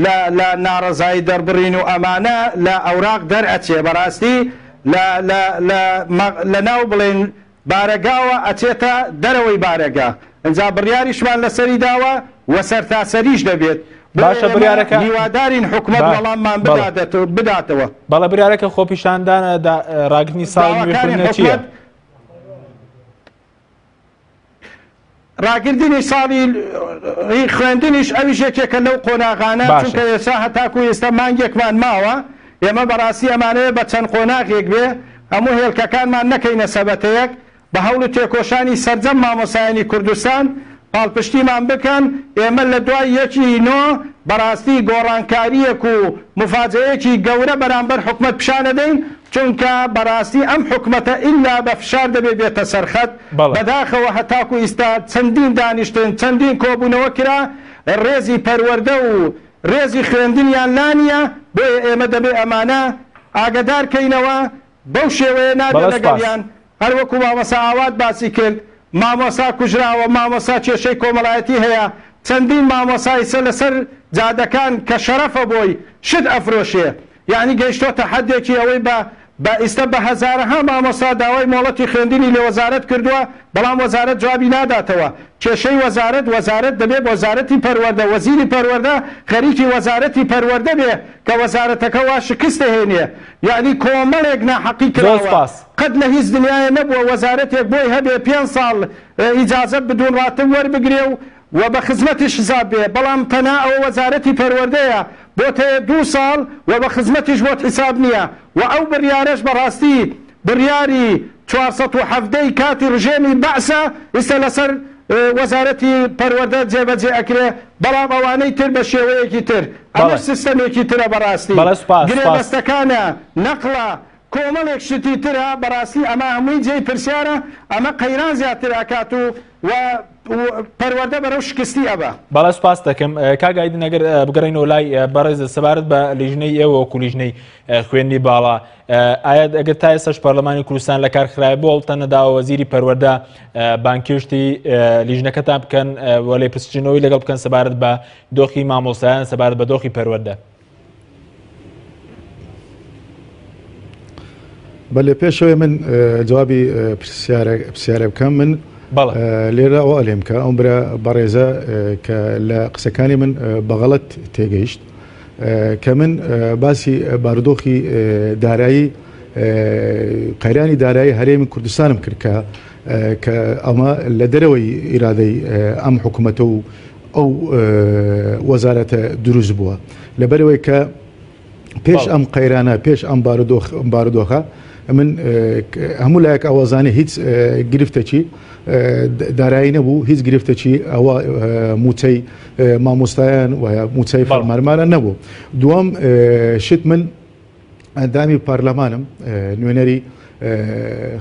لە لە ناڕەزایی دەربڕین و ئەمانە لە ئەوراق دەرئەچێ بەڕاستی لە لە لە لە ناو بڵێین بارەگاوە ئەچێتە دەرەوەی بارەگا ئنجا بڕیاریشمان لەسەری داوە و سەرتاسەریش دەبێت بۆیە باشە ئێمە بڕیارەکە هیوادارین حکومەت با وەڵاممان بەڵێ بداتەوە. بەڵێ بڕیارەکە خۆپیشاندانە دا ڕاگرتنی ساڵی نوێ داواکارین خوێندنە چییە؟ حکومەت ڕاگرتنی ساڵی خوێندنیش ئەویش یەکێکە لەو قۆناغانە، باشە. چونکە ئێستا هەتاکو ئێستا مانگێکمان ماوە، ئێمە بەڕاستی ئەمانەوێت بە چەند قۆناغێک بێ، هەموو هێلکەکانمان نەکەینە سەبەتەیەک، بە هەوڵ و تێکۆشانی سەرجەم مامۆستایانی کوردستان پاڵپشتیمان بکەن، ئێمە لە دوای یەکی نۆ بەڕاستی گۆڕانکارییەک و موفاجەیەکی گەورە بەرامبەر حکومەت پیشانەدەین، چونکە بەڕاستی ئەم حکومەتە ئیلا بە فشار دەبێ بێتە سەر خەت، بەڵێ. بەداخەوە هەتاکو ئیستا چەندین دانیشتن، چەندین کۆبوونەوە کرا، ڕێزی پەروەردە و ڕێزی خوێندنیان لا نییە، بۆیە ئێمە دەبێ ئەمانە ئاگەدار کەینەوە، بەو شێوەیە نابێ بەڵێ سوپاس. لەگەڵیان، هەر وەکو مامۆستا ئاوات باسی کرد، مامۆستا کوژراوە، مامۆستا کێشەی کۆمەڵایەتی هەیە، چەندین مامۆستا ئیستا لەسەر جادەکان کە شەرەفە بۆی شت ئەفرۆشێ، یەعنی گەیشتۆتە حەدێکی ئەوەی بە بە ئیستە بە هەزارەها مامۆستا داوای مۆڵەتی خوێندنی لە وەزارەت کردووە بەڵام وەزارەت جوابی ناداتەوە کێشەی وەزارەت وەزارەت دەبێ وەزارەتی پەروەردە وەزیری پەروەردە خەریکی وەزارەتی پەروەردە بێ کە وەزارەتەکە وا شکست دەهێنێ یەعنی کۆمەڵێک ناحەقی زۆر کراوە سوپاس. قەت لە هیچ دنیایە نەبووە وەزارەتێک بۆی هەبێ پێنج ساڵ ئیجازە بدون ڕاتب وەربگرێ و و بە خزمەتیش حساب بێ بەڵام تەنها ئەوە وەزارەتی پەروەردەیە بۆت هەیە دوو ساڵ و بە خزمەتیش بۆت حساب نیە و ئەو بڕیارەش بەڕاستی بڕیاری 417 ی کاتی ڕژێمی بەعسە ئیستا لەسەر وەزارەتی پەروەردە جێبەجێ ئەکرێ بەڵام ئەوانەی تر بە شێوەیەکی تر بەڵێ. ئەمەش سیستەمێکی ترە بەڕاستی بەڵێ سوپاس سوپاس. گرێبەستەکانە نەقڵە کۆمەڵێک شتی ترە بەڕاستی ئەمە هەمووی جێی پرسیارە ئەمە قەیران زیاتر ئەکات و و پەروەردە بەرەو شکستی ئەبا. بەڵێ سوپاست دەکەم کاک ئایدن ئەگەر بگەڕێینەوە لای بەڕێزت سەبارەت بە لیژنەی ئێوە وەکو لیژنەی خوێندنی باڵا ئایا ئەگەر تا ئێستاش پەرلەمانی کوردستان لە کار خرایە بۆ هەوڵتان نەداوە وەزیری پەروەردە بانگهێشتی لیژنەکەتان بکەن و لێپرسینەوەی لەگەڵ بکەن سەبارەت بە دۆخی مامۆستایان سەبارەت بە دۆخی پەروەردە؟ بەلێ پێشەوەی من جوابی پرسیارە بکەم من لێرە ئەوە ئەلێم کە ئەو برا بەڕێزە کە لە قسەکانی من بەغەڵەت تێگەیشت کە من باسی بارودۆخی دارایی قەیرانی دارایی هەرێمی کوردستانم کرد کە کە ئەمە لە دەرەوەی ئیرادەی ئەم حکوومەتە و ئەو وەزارەتە دروست بووە لەبەرەوەی کە پێش ئەم قەیرانە پێش ئەم بارودۆخە من هەموو لایەک ئەوەزانێ هیچ گرفتێکی دارایی نەبوو هیچ گرفتێکی ئەوە موچەی مامۆستایان و موچەی فەرمانبەران نەبوو دووەم شت من ئەندامی پەرلەمانم نوێنەری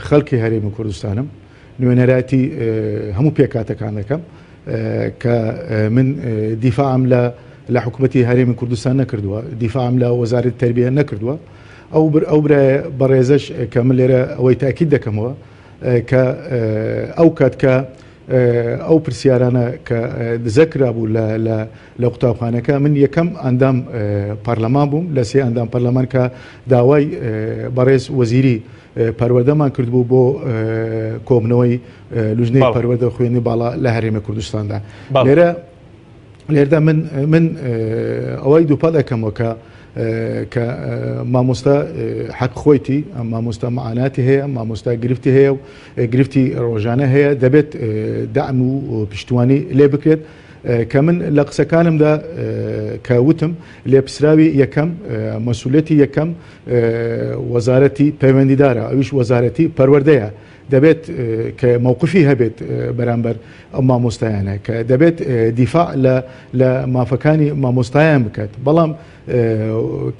خەڵکی هەرێمی کوردستانم نوێنەرایەتی هەموو پێکهاتەکان دەکەم کە من دیفاعم لە لە حکوومەتی هەرێمی کوردستان نەکردووە دیفاعم لە وەزارەتی تربیە نەکردووە ئەو بر ئەو برایە بەڕێزەش کە من لێرە ئەوەی تاکید دەکەمەوە کە ئەو کات کە ئەو پرسیارانە کە دزە کرابوو لە لە لە قوتابخانەکە من یەکەم ئەندام پەرلەمان بووم لە سێ ئەندام پەرلەمان کە داوای بەڕێز وەزیری پەروەردەمان کردبوو بۆ کۆبنەوەی لوژنەی پەروەردە خوێنی باڵا لە هەرێمی کوردستاندا لێرە لێردا من من ئەوەی دووپات ئەەکەمەوە کە کە مامۆستا حەق خۆیتی مامۆستا معاناتی هەیە مامۆستا گرفتی هەیە و گرفتی ڕۆژانە هەیە دەبێت دەعم و پشتیوانی لێ بکرێت کە من لە قسەکانمدا کە وتم لێپسراوی یەکەم مەسولەتی یەکەم وەزارەتی پەیوەندیدارە ئەویش وەزارەتی پەروەردەیە دەبێت کە مەوقفی هەبێت بەرامبەر ئەو مامۆستایانە کە دەبێت دیفاع لە لە مافەکانی مامۆستایان بکات بەڵام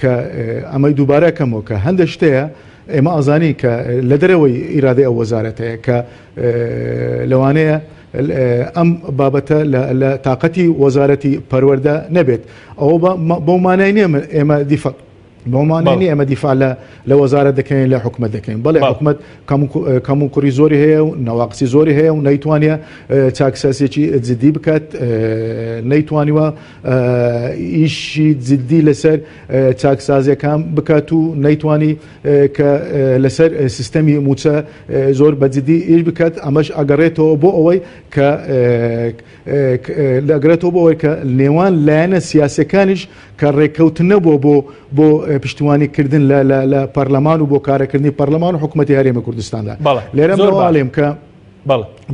کە ئەمەی دووبارە کەمەوە کە هەندێک شتەیە ئێمە ئازانی کە لە دەرەوەی ئیرادەی ئەو وەزارەتەیە کە لەوانەیە ئەم بابەتە لە تااقەتی وەزارەتی پەروەەردە نەبێت ئەوە بەو مانای نییە ئێمە دیفاع بەو مانای نییە ئێمە دیفاع لە لە وەزارەت دەکەین لە حکومەت دەکەین بەڵێ حکومەت کەم و کوڕی زۆری هەیە و نەواقسی زۆری هەیە و نەیتوانە چاکسازیەکی جدی بکات نەیتوانیوە ئیشی جدی لەسەر چاکسازیەکان بکات و نەیتوانی کە لەسەر سیستەمی موچە زۆر بە جدی ئیش بکات ئەمەش ئەگەڕێتەوە بۆ ئەوەی کە لەگرێتەوە بۆ ئەوەی کە نێوان لایەنە سیاسەکانیش کە ڕێککەوتن نەبووە بۆ بۆ پشتیوانی کردن لە لە لە پەرلەمان و بۆ کارەکردنی پەرلەمان و حکوومەتی هەرێمی کوردستاندا لێرە بەڵێم کە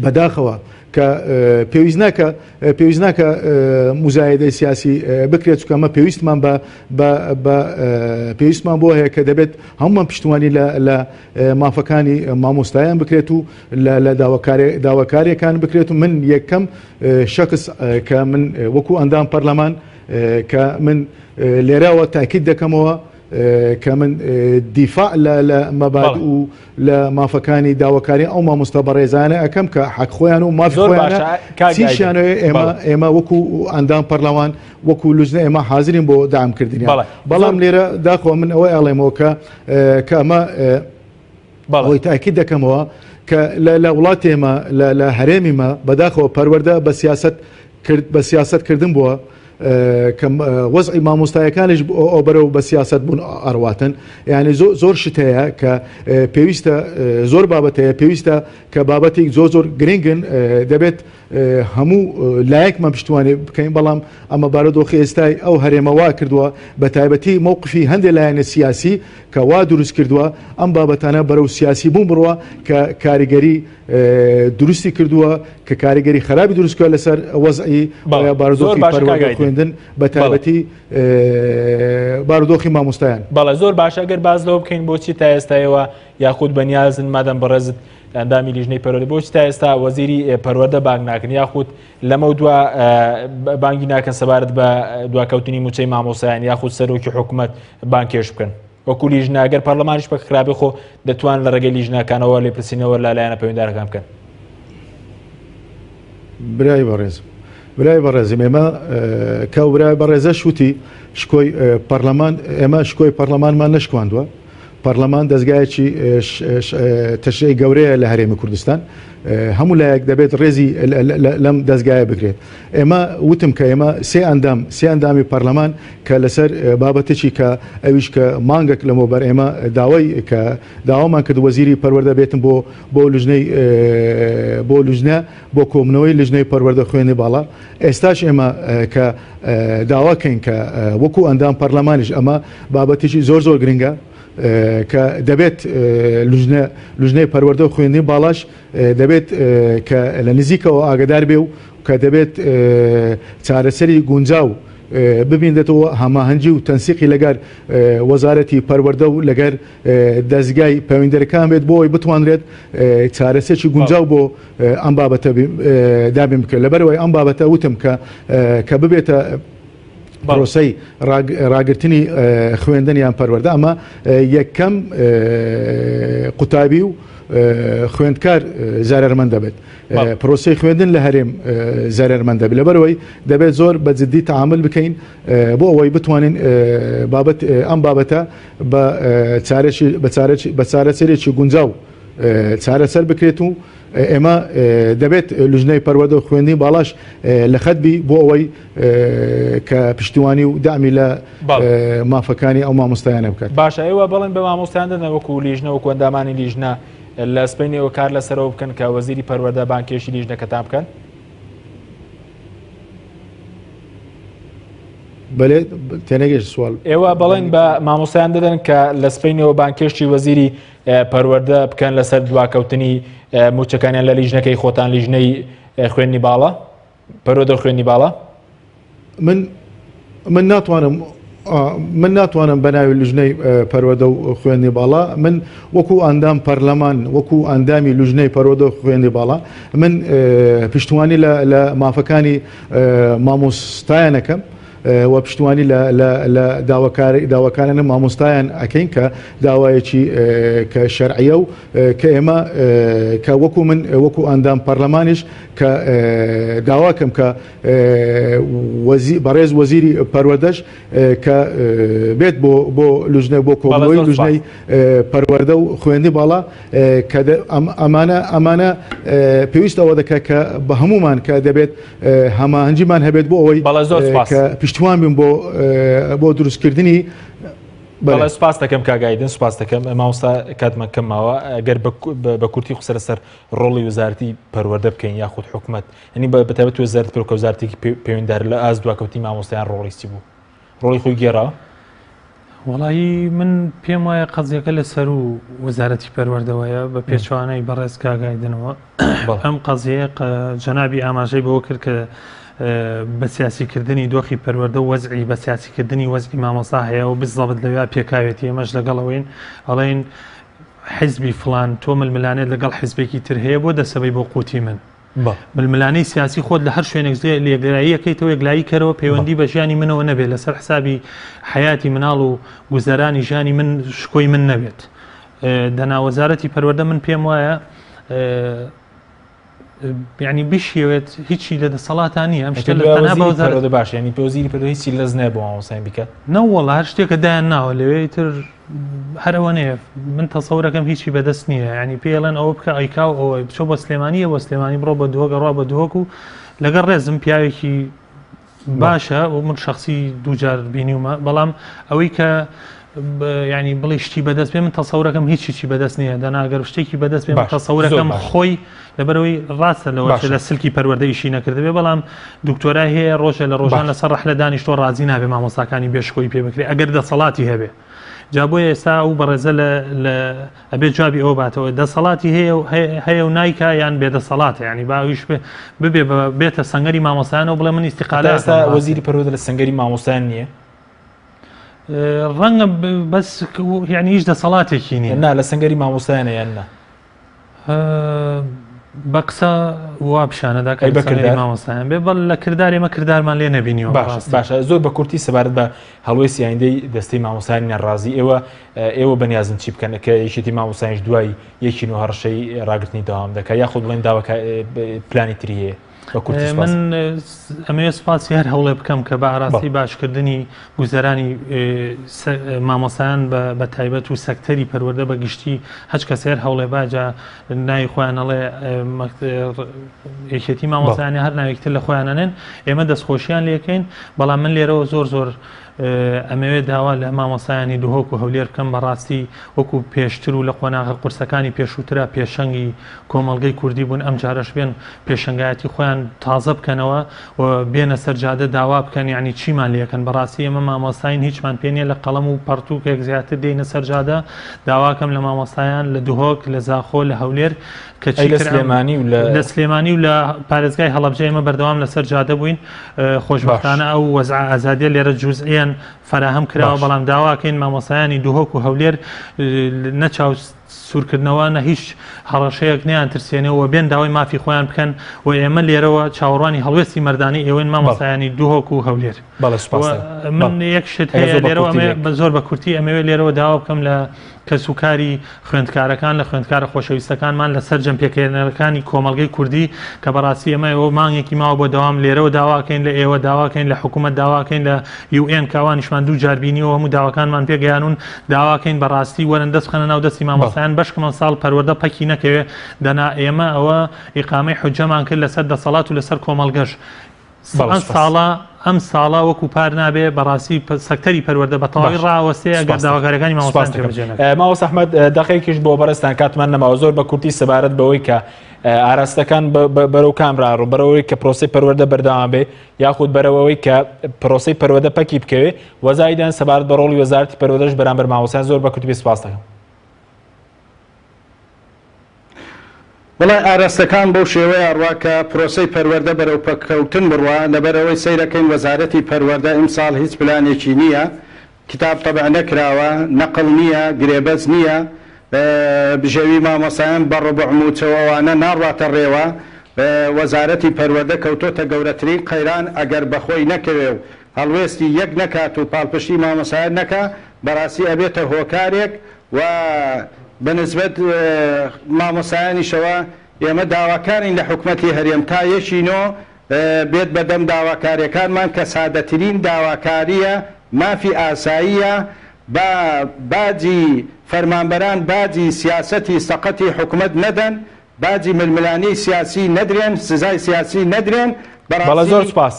بەداخەوە کە پێویست ناکە پێویست ناکە مزایدەی سیاسی بکرێت چکە ئەمە پێویستمان بە بە پێویستمان بۆ هەیە کە دەبێت هەمومان پشتیوانی لە لە مافەکانی مامۆستایان بکرێت و لە لە داواکاریەکان بکرێت و من یەکەم شخص کە من وەکو ئەندام پەرلەمان کە من لێرەوە تاکید دەکەمەوە کە من دیفاع لە مەباد و لە مافەکانی داواکاری ئەو مامۆستا بەڕێزانە ئەەکەم کە حەق خۆیان و ماف خۆیانە چیشیانەوە ئێمە ئێمە وەکو ئەندام پەرلەمان وەکو لوجنە ئێمە حازرین بۆ دامکردنی بەڵام لێرە داخۆ من ئەوەی ئەڵێمەوە کە کە ئەمە ئەوەی تاکید دەکەمەوە کە لە وڵاتی ئێمە لە هەرێمی مە بەداخەوە پەروەردە بە سیاست کرد بە سیاست کردن بووە کە وەزعی مامۆستایەکانیش ئەو بەرەو بە سیاست بوون ئەڕواتن یعنی زۆر شت هەیە کە پێویستە زۆر بابەت هەیە پێویستە کە بابەتێک زۆر زۆر گرنگن دەبێت هەموو لایەکمان پشتیوانی بکەین بەڵام ئەمە بارودۆخی ئێستای ئەو هەرێمە وا کردووە بە تایبەتی مەوقفی هەندێک لایەنە سیاسی کە وا دروست کردووە ئەم بابەتانە بەرەو سیاسی بوون بڕوە کە کاریگەری دروستی کردووە کە کاریگەری خراپی دروست کردووە لەسەر وەزعی بارودۆخی پەروەردە خوێندن بە تایبەتی بارودۆخی مامۆستایان. بەڵێ زۆر باشە ئەگەر باس لەوە بکەین بۆچی تا ئێستا ئێوە یاخود بەنیازن مادەم بەڕێزت ئەندامی لیژنەی پەروەردە بۆچی تا ئێستا وەزیری پەروەردە بانگ ناکەن یاخود لەمە دوا بانگی ناکەن سەبارەت بە دواکەوتنی موچەی مامۆسایان یاخود سەرۆکی حکوومەت بانکێش بکەن وەکو لیژنە ئەگەر پەرلەمانیش پەک خرابێ خۆ دەتوان لە ڕێگەی لیژنەکانەوە لێپرسینەوە لە لایەنە پەیوەندارەکان بکەن. برای بەڕێزم برای بەڕێزم ئێمە کە برای بەڕێزە شوتی شکۆی پەرلەمان ئێمە شکۆی پەرلەمانمان نەشکواندووە. پەرلەمان دەزگایەکی تەشریعی گەورەیە لە هەرێمی کوردستان، هەموو لایەک دەبێت ڕێزی لەم دەزگایە بگرێت. ئێمە وتم کە ئێمە سێ ئەندام سێ ئەندامی پەرلەمان کە لەسەر بابەتێکی کە ئەویش کە مانگێک لەمەوبەر ئێمە داوای کە داوامان کرد وەزیری پەروەردە بێتن بۆ بۆ لجنەی بۆ لجنە بۆ کۆبوونەوەی لجنەی پەروەردە خوێندنی باڵا ئێستاش ئێمە کە داواکەین کە وەکو ئەندام پەرلەمانیش ئەمە بابەتێکی زۆر زۆر گرنگە کە دەبێت لجنە لجنەی پەروەردە و خوێندنی باڵاش دەبێت کە لە نزیکەوە ئاگدار بێ و کە دەبێت چارەسەری گونجاو ببینێتەوە هەماهەنگی و تەنسیقی لەگەر وەزارەتی پەروەردە و لەگەر دەزگای پەیوەندیدارەکان بێت بۆ ئەوەی بتوانرێت چارەسەرێکی گونجاو بۆ ئەم بابەتە دابین بکرێت. لەبەرئەوەی ئەم بابەتە وتم کە کە ببێتە پرۆسەی ڕاگرتنی خوێندن یان پەروەردە ئەمە یەکەم قوتابی و خوێندکار زەرەرمەند دەبێت. پرۆسەی خوێندن لە هەرێم زەرەرمەند دەبێت. لەبەرئەوەی دەبێت زۆر بە جدی تەعامل بکەین بۆ ئەوەی بتوانین بابەت ئەم بابەتە بە چارەکی بە چارەکی بە چارەسەرێکی گونجاو چارەسەر بکرێت و ئێمە دەبێت لجنەی پەروەردە و خوێندنی باڵاش لە خەت بی بۆ ئەوەی کە پشتیوانی و دامی لە مافەکانی ئەو مامۆستایانە بکات. باشە ئێوە بەڵێن بە مامۆستایان دەدەن وەکو لیژنە وەکو ئەندامانی لیژنە لە سبەینێوە کار لەسەرەوە بکەن کە وەزیری پەروەردە بانگهێشتی لیژنەکەتان بکەن؟ بەلێ تێنەگەشت سوال. ئێوە بەڵێن بە مامۆستایان دەدەن کە لە سبەینەوە بانگهێشتی وەزیری پەروەردە بکەن لەسەر دواکەوتنی موچەکانیان لە لیژنەکەی خۆتان لیژنەی خوێندنی باڵا پەروەردە و خوێندنی باڵا؟ من من ناتوانم من ناتوانم بە ناوی لجنەی پەروەردە و خوێندنی باڵا من وەکو ئەندام پەرلەمان وەکو ئەندامی لجنەی پەروەردە و خوێندنی باڵا من پشتیوانی لە مافەکانی مامۆستایانەکەم و پشتیوانی لە داواکارانە مامۆستایان ئەکەین کە داوایەکی کە شەرعیە و کە ئێمە کە وەکو من وەکو ئەندام پەرلەمانیش کە داواکەم کە بەڕێز وەزیری پەروەردەش کە بێت بۆ بۆ لوجنە بۆ کۆبوونەوەی لوجنەی پەروەردە و خوێندنی باڵا کە ئەمانە ئەمانە پێویست ئەوە دەکات کە بە هەمومان کە دەبێت هەماهەنگیمان هەبێت بۆ ئەوەی کە پشتیوان بین بۆ بۆ دروستکردنی بەڵێ سپاس دەکەم کاک ئایدن سپاس دەکەم مامۆستا کاتمان کەم ماوە ئەگەر بە کورتی قسە لەسەر ڕۆڵی وەزارەتی پەروەردە بکەین یاخود حکومەت یعنی بە تایبەت وەزارەتی پەروەردە وەزارەتێکی پەیوەندیدار لە ئاست دواکەوتنی مامۆستایان ڕۆڵی چی بوو ڕۆڵی خۆی گێڕا؟ وەڵایی من پێم وایە قەزیەکە لە سەروو وەزارەتی پەروەردەوەیە بە پێچەوانەی بەڕێز کاک ئایدنەوە ئەم قەزیەیە جەنابی ئاماژەی بەوە کرد کە بە سیاسیکردنی دۆخی پەروەردە و وەزعی بە سیاسیکردنی وەزعی مامۆستا هەیە و بزەبت لەویا پێکاوێتی ئێمەش لەگەڵەوەین ئەڵێن حزبی فلان تۆ ململانێت لەگەڵ حزبێکی تر هەیە بۆ دەسەبەی بۆ قوتی من ململانێی سیاسی خۆت لە هەر شوێنێک زێ لێگەراییەکەیتەوە یەکلایی کەرەوە پەیوەندی بە ژیانی منەوە نەبێت لەسەر حسابی حیاتی مناڵ و گوزەرانی ژیانی من شکۆی من نەبێت دەنا وەزارەتی پەروەردە من پێم وایە یعنی بشێوێت هیچی لە دەسەڵاتان نییە ئەم شتە لە تەنها بە وەزارەت باش ینی پێوەزیری پەروەردە هیچی لەز نایە بۆ مامۆستایان بیکات نەوەڵا هەر شتێکە دایان ناوە لەوێ تر هەر ئەوە نەیە من تەسەورەکەم هیچی بەدەست نییە ینی پێڵێن ئەوە بکە ئەیکا و ئەوە بچۆ بۆ سلێمانیە بۆ سلێمانی بڕۆ بە دهۆک ئەڕوا بە دهۆک و لەگەڵ ڕێزم پیاوێکی باشە و من شخصی دووجار بینیومە بەڵام ئەوەی کە ینی بڵێ شتی بەدەست بێ من تەسەورەکەم هیچ چی بەدەست نییە دەناگەر شتێکی بەدەست بێ تەسەورەکەم خۆی لەبەرەوەی ڕاستە لەوە لە سلکی پەروەردە ئیشی نەکردبێ بەڵام دکتۆرای هەیە ڕۆژێ لە ڕۆژان لەسەر ڕەحلە دانیشتوە ڕازی نابێ مامۆستاکانی بێشکۆی پێ بکرێ ئەگەر دەسەڵاتی هەبێ جا بۆیە ئێستا ئەو بەڕێزە لە لە ئەبێ جوابی ئەوە باتەوە دەسەڵاتی هەیە و هەیە و نایکا یان بێدەسەڵاتە ینی با ئەویش ببێ بێتە سەنگەری مامۆستایانەوە بڵێ من ئیستیقالە ئێستا وەزیری پەروەردە لە سەنگەری مامۆستایان نییە؟ ڕەنگە بەس یعنی هیچ دەسەڵاتێکی نییە نا لە سەنگەری مامۆستایانە یان نا؟ بە قسە وا پیشانەدا کە بە مامۆستایان بێ بەڵ لە کردار ئێمە کردارمان لێ نەبینیوە باشە زۆر بە کورتی سەبارەت بە هەڵوێستی ئایندەی دەستەی مامۆستایانی ناڕازی ئێوە ئێوە بەنیازن چی بکەن کە یەکێتی مامۆستایانش دوای یەکی نۆ هەڕەشەی ڕاگرتنی دەوام دەکات یاخود بڵێن داواکە پلانی تری هەیە؟ بە کورتی سوپاس. من ئەمەوێ سوپاسی هەر هەوڵێ بکەم کە بە ئاراستەی باشکردنی گوزەرانی مامۆستایان بە تایبەت و سەکتەری پەروەردە بە گشتی هەچ کەسێ هەر هەوڵێ با جا ناوی خۆیان ئەڵێ یەکێتی مامۆستایانی هەر ناوێکی تر لە خۆیان ئەنێن ئێمە دەستخۆشیان لێکەین بەڵام من لێرەوە زۆر زۆر ئەمەوێ داوا لە مامۆستایانی دهۆک و هەولێر بکەم بەڕاستی وەکو پێشتر و لە قۆناغە قورسەکانی پێشووترا پێشەنگی کۆمەڵگەی کوردی بوون ئەمجارەش بێن پێشەنگایەتی خۆیان تازە بکەنەوە و بێنە سەر جادە داوا بکەن یانی چیمان لێکەن بەڕاستی ئێمە مامۆستاین هیچمان پێ نیە لە قەڵەم و پەڕتووکێک زیاتر دێینە سەر جادە داواکەم لە مامۆستایان لە دهۆک لە زاخۆ لە هەولێر کە ئەی لە چیتر ئەم سلێمانی و لە لە سلێمانی و لە پارێزگای هەڵەبجە ئێمە بەردەوام لەسەر جادە بووین باش خۆشبەختانە ئەو وەزعە ئازادیە لێرە جوزئیەن فەراهەم کراوە باش. بەڵام داواکەین مامۆستایانی دهۆک و هەولێر نە چاو سوورکردنەوە نە هیچ هەڕەشەیەک نەیان ترسێنێ و بێن داوای مافی خۆیان بکەن و ئێمە لێرەوە چاوەڕوانی هەڵوێستی مەردانەی ئێوەین بەڵێ. مامۆستایانی دهۆک و هەولێر. بەڵێ و سوپاس دەکەم. من بەڵێ. یەک شت ئەگەر هەیە زۆر بە لێرەوە کورتی ئەمەوێ بێ. بە زۆر بە کورتی ئەمەوێ لێرەوە داوا بکەم لە کەسوکاری خوێندکارەکان لە خوێندکارە خۆشەویستەکانمان لە سەرجەم پێکهێنەرەکانی کۆمەڵگەی کوردی کە بەڕاستی ئێمە ئێوە مانگێکی ماوە بۆ دەوام لێرەوە داواکەین لە ئێوە داواکەین لە حکوومەت داواکەین لە UN کە ئەوانیشمان دوو جار بینیوە هەموو داواکانمان پێگەیانون داواکەین بەڕاستی وەرن دەست بخەنە ناو دەستی مامۆستایان بەشکم ئەمساڵ پەروەردە پەکی نەکەوێ دەنا ئێمە ئەوە ئیقامەی حوجەمان کرد لەسەر دەسەڵات و لەسەر کۆمەڵگەش ئەم ساڵە ئەم ساڵە وەکو پار نابێ بەڕاستی سەکتەری پەروەردە بە تەواوی ڕاوەستێ ئەگەر داواکاریەکانی مامۆستایان جێبەجێ نەکەن. مامۆستا ئەحمەد دەقێکیش بۆ بەڕێزتان کاتمان نەماوە زۆر بە کورتی سەبارەت بەوەی کە ئاراستەکان بەرەو کام ڕاڕوو بەرەوەی کە پرۆسەی پەروەردە بەردەوام بێ یاخود بەرەوەی کە پرۆسەی پەروەردە پەکی بکەوێ وەزایدان سەبارەت بە ڕۆڵی وەزارەتی پەروەردەش بەرامبەر مامۆستایان زۆر بە کورتی بێ سپاس دەکەم. وەڵای ئاراستەکان بەو شێوەیە ئەڕوا کە پرۆسەی پەروەردە بەرەو پەککەوتن بڕوا، لەبەرئەوەی سەیرەکەین وەزارەتی پەروەردە ئیمساڵ هیچ پلانێکی نییە، کتاب تەبع نەکراوە، نەقڵ نییە، گرێبەست نییە، بژێوی مامۆستایان بە ڕوبع مووچە و ئەوانە ناڕواتە ڕێوە، وەزارەتی پەروەردە کەوتۆتە گەورەترین قەیران ئەگەر بەخۆی نەکەوێ و هەڵوێستی یەک نەکات و پاڵپشتی مامۆستایان نەکا بەڕاستی ئەبێتە هۆکارێک و بە نسبەت مامۆستایانیشەوە ئێمە داواکارین لە حکومەتی هەرێم تا یەکی نۆ بێت بە دەم داواکاریەکانمان کە سادەترین داواکاریە مافی ئاساییە با باجی فەرمانبەران باجی سیاسەتی سەقەتی حکومەت نەدەن باجی ململانێی سیاسی نەدرێن، سزای سیاسی نەدرێن، بەڵێ زۆر بەڕاستی سوپاس.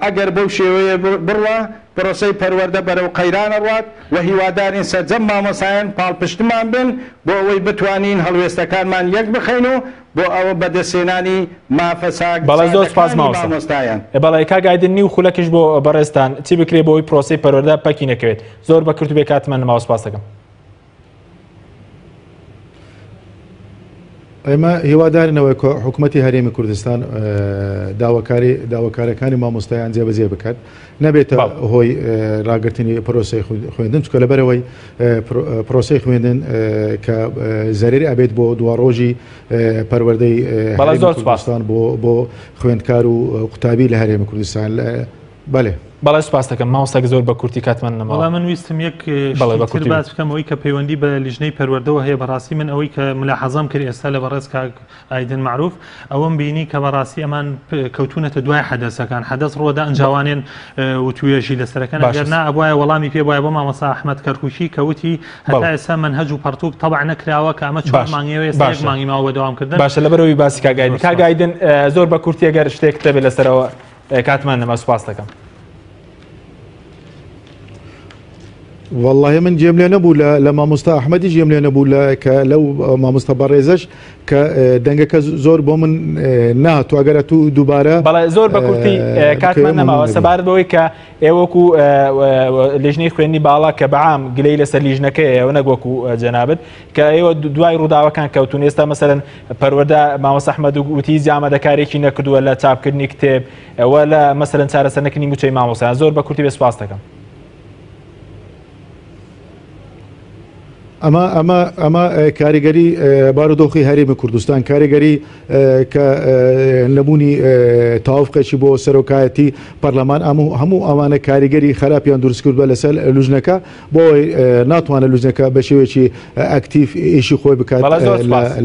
ئەگەر بەو شێوەیە بڕوا پرۆسەی پەروەردە بەرەو قەیران ئەڕوات و هیوادارین سەرجەم مامۆستایان پاڵپشتمان بن بۆ ئەوەی بتوانین هەڵوێستەکانمان یەک بخەین و بۆ ئەوە بەدەستهێنانی مافە بەڵێ زۆر سوپاس سادەکانی مامۆستا. مامۆستایان. بەڵێ کاک ئایدن نیو خولەکیش بۆ بەڕێزتان چی بکرێ بۆ ئەوەی پرۆسەی پەروەردە پەکی نەکەوێت زۆر بە کورت و بێ کاتمان نەماوە سوپاس دەکەم. ئێمە هیوادارین ئەوەی کە حکوومەتی هەرێمی کوردستان داواکاری داواکارەکانی مامۆستایان جێبەجێ بکات نەبێتە هۆی ڕاگرتنی پرۆسەی خوێندن چکە لەبەرەوەی پرۆسەی خوێندن کە زەرری ئەبێت بۆ دواڕۆژی پەروەردەی کوردستان بۆ بۆ خوێندکار و قوتابی لە هەرێمی کوردستان بەلێ. بەڵێ سوپاست دەکەم مامۆستا زۆر بە کورتی کاتمان نەماوە. وەڵا من ویستم یەک بەڵێ بە شتی تر کورتی باس بکەم ئەوەی کە پەیوەندی بە لیژنەی پەروەردەوە هەیە بەڕاستی من ئەوەی کە ملاحەزەم کرد ئێستا لە بەڕێز کاک ئایدن مەعروف ئەوەم بینی کە بەڕاستی ئەمان کەوتونەتە دوای حەدەسەکان حەدەس ڕووەدا ئەنجاوانێن وتوێژی لەسەرەکەن باشە. ئەگەر نا ئەبوایە وەڵامی پێ بوایە بۆ مامۆستا ئەحمەد کەرکوکی کە وتی هەتا بەڵێ. ئێستا مەنهەج و پەڕتووک تەبع نەکراوە کە ئەمە چوار باشە. مانگیەوە ئێستا یەک باشە. مانگی ماوە بۆ دەوامکردن باشە لەبەرەوەی باسی کاک ئایدن زۆر کاک سوپاس. ئایدن زۆر بە کورتی ئەگەر شتێکت هەبێ لەسەرەوە کاتمان نەما سوپاس دەکەم. وەڵاهی من گوێم لێ نەبوو لە لە مامۆستا ئەحمەدیش گوێم لێ نەبوو لە کە لەو مامۆستا بەڕێزەش کە دەنگەکە زۆر بۆ من نهاتوو ئەگەر ئەتوو دووبارە بەڵێ زۆر بە کورتی کاتمان نەماوە سەبارەت بەوەی کە ئێوە وەکو لیژنەی خوێندنی باڵا کە بەعام گلەی لەسەر لیژنەکەیە ئێوە نەک وەکو جەنابت کە ئێوە دوای ڕووداوەکان کەوتون ئێستا مەسەلەن پەروەردە مامۆستا ئەحمەد وتی ئامادەکارێکی نەکردووە لە چاپکردنی کتێب ئەوە لە مەسەلەن چارەسەر نەکردنی مووچەی مامۆستایان زۆر بە کورتی بێ سوپاس دەکەم. ئەمە ئەمە ئەمە کاریگەری بارودۆخی هەرێمی کوردستان، کاریگەری کە نەبوونی تاوفقێکی بۆ سەرۆکایەتی پەرلەمان، هەموو ئەوانە کاریگەری خراپیان دروست کردووە لەسەر لوژنەکە، بۆ ئەوەی ناتوانێت لوژنەکە بە شێوەیەکی ئەکتیڤ ئیشی خۆی بکات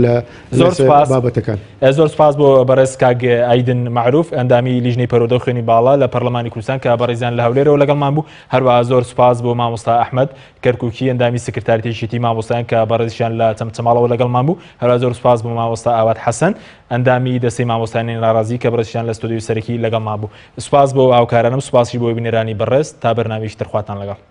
لە زۆر سپاس بابەتەکان. زۆر سپاس بۆ بەڕێز کاک ئایدن مەعروف ئەندامی لیژنەی پەروەردە و خوێنی باڵا لە پەرلەمانی کوردستان کە بەڕێزیان لە هەولێرەوە لەگەڵمان بوو. هەروەها زۆر سپاس بۆ مامۆستا ئەحمەد کەرکوکی ئەندامی سکرتاریەتی یەکێتی مامۆستایان کە بەڕێزیشیان لە چەمچەماڵەوە لەگەڵمان بوو. هەروەها زۆر سپاس بۆ مامۆستا ئاوات حەسەن ئەندامی دەستەی مامۆستایانی ناڕازی کە بەڕێزیشیان لە ستۆدیۆی سەرەکی لەگەڵمان بوو. سپاس بۆ هاوکارانم، سپاسیش بۆ بینەرانی بەڕێز. تا بەرنامەیەکی تر خواتان لەگەڵ.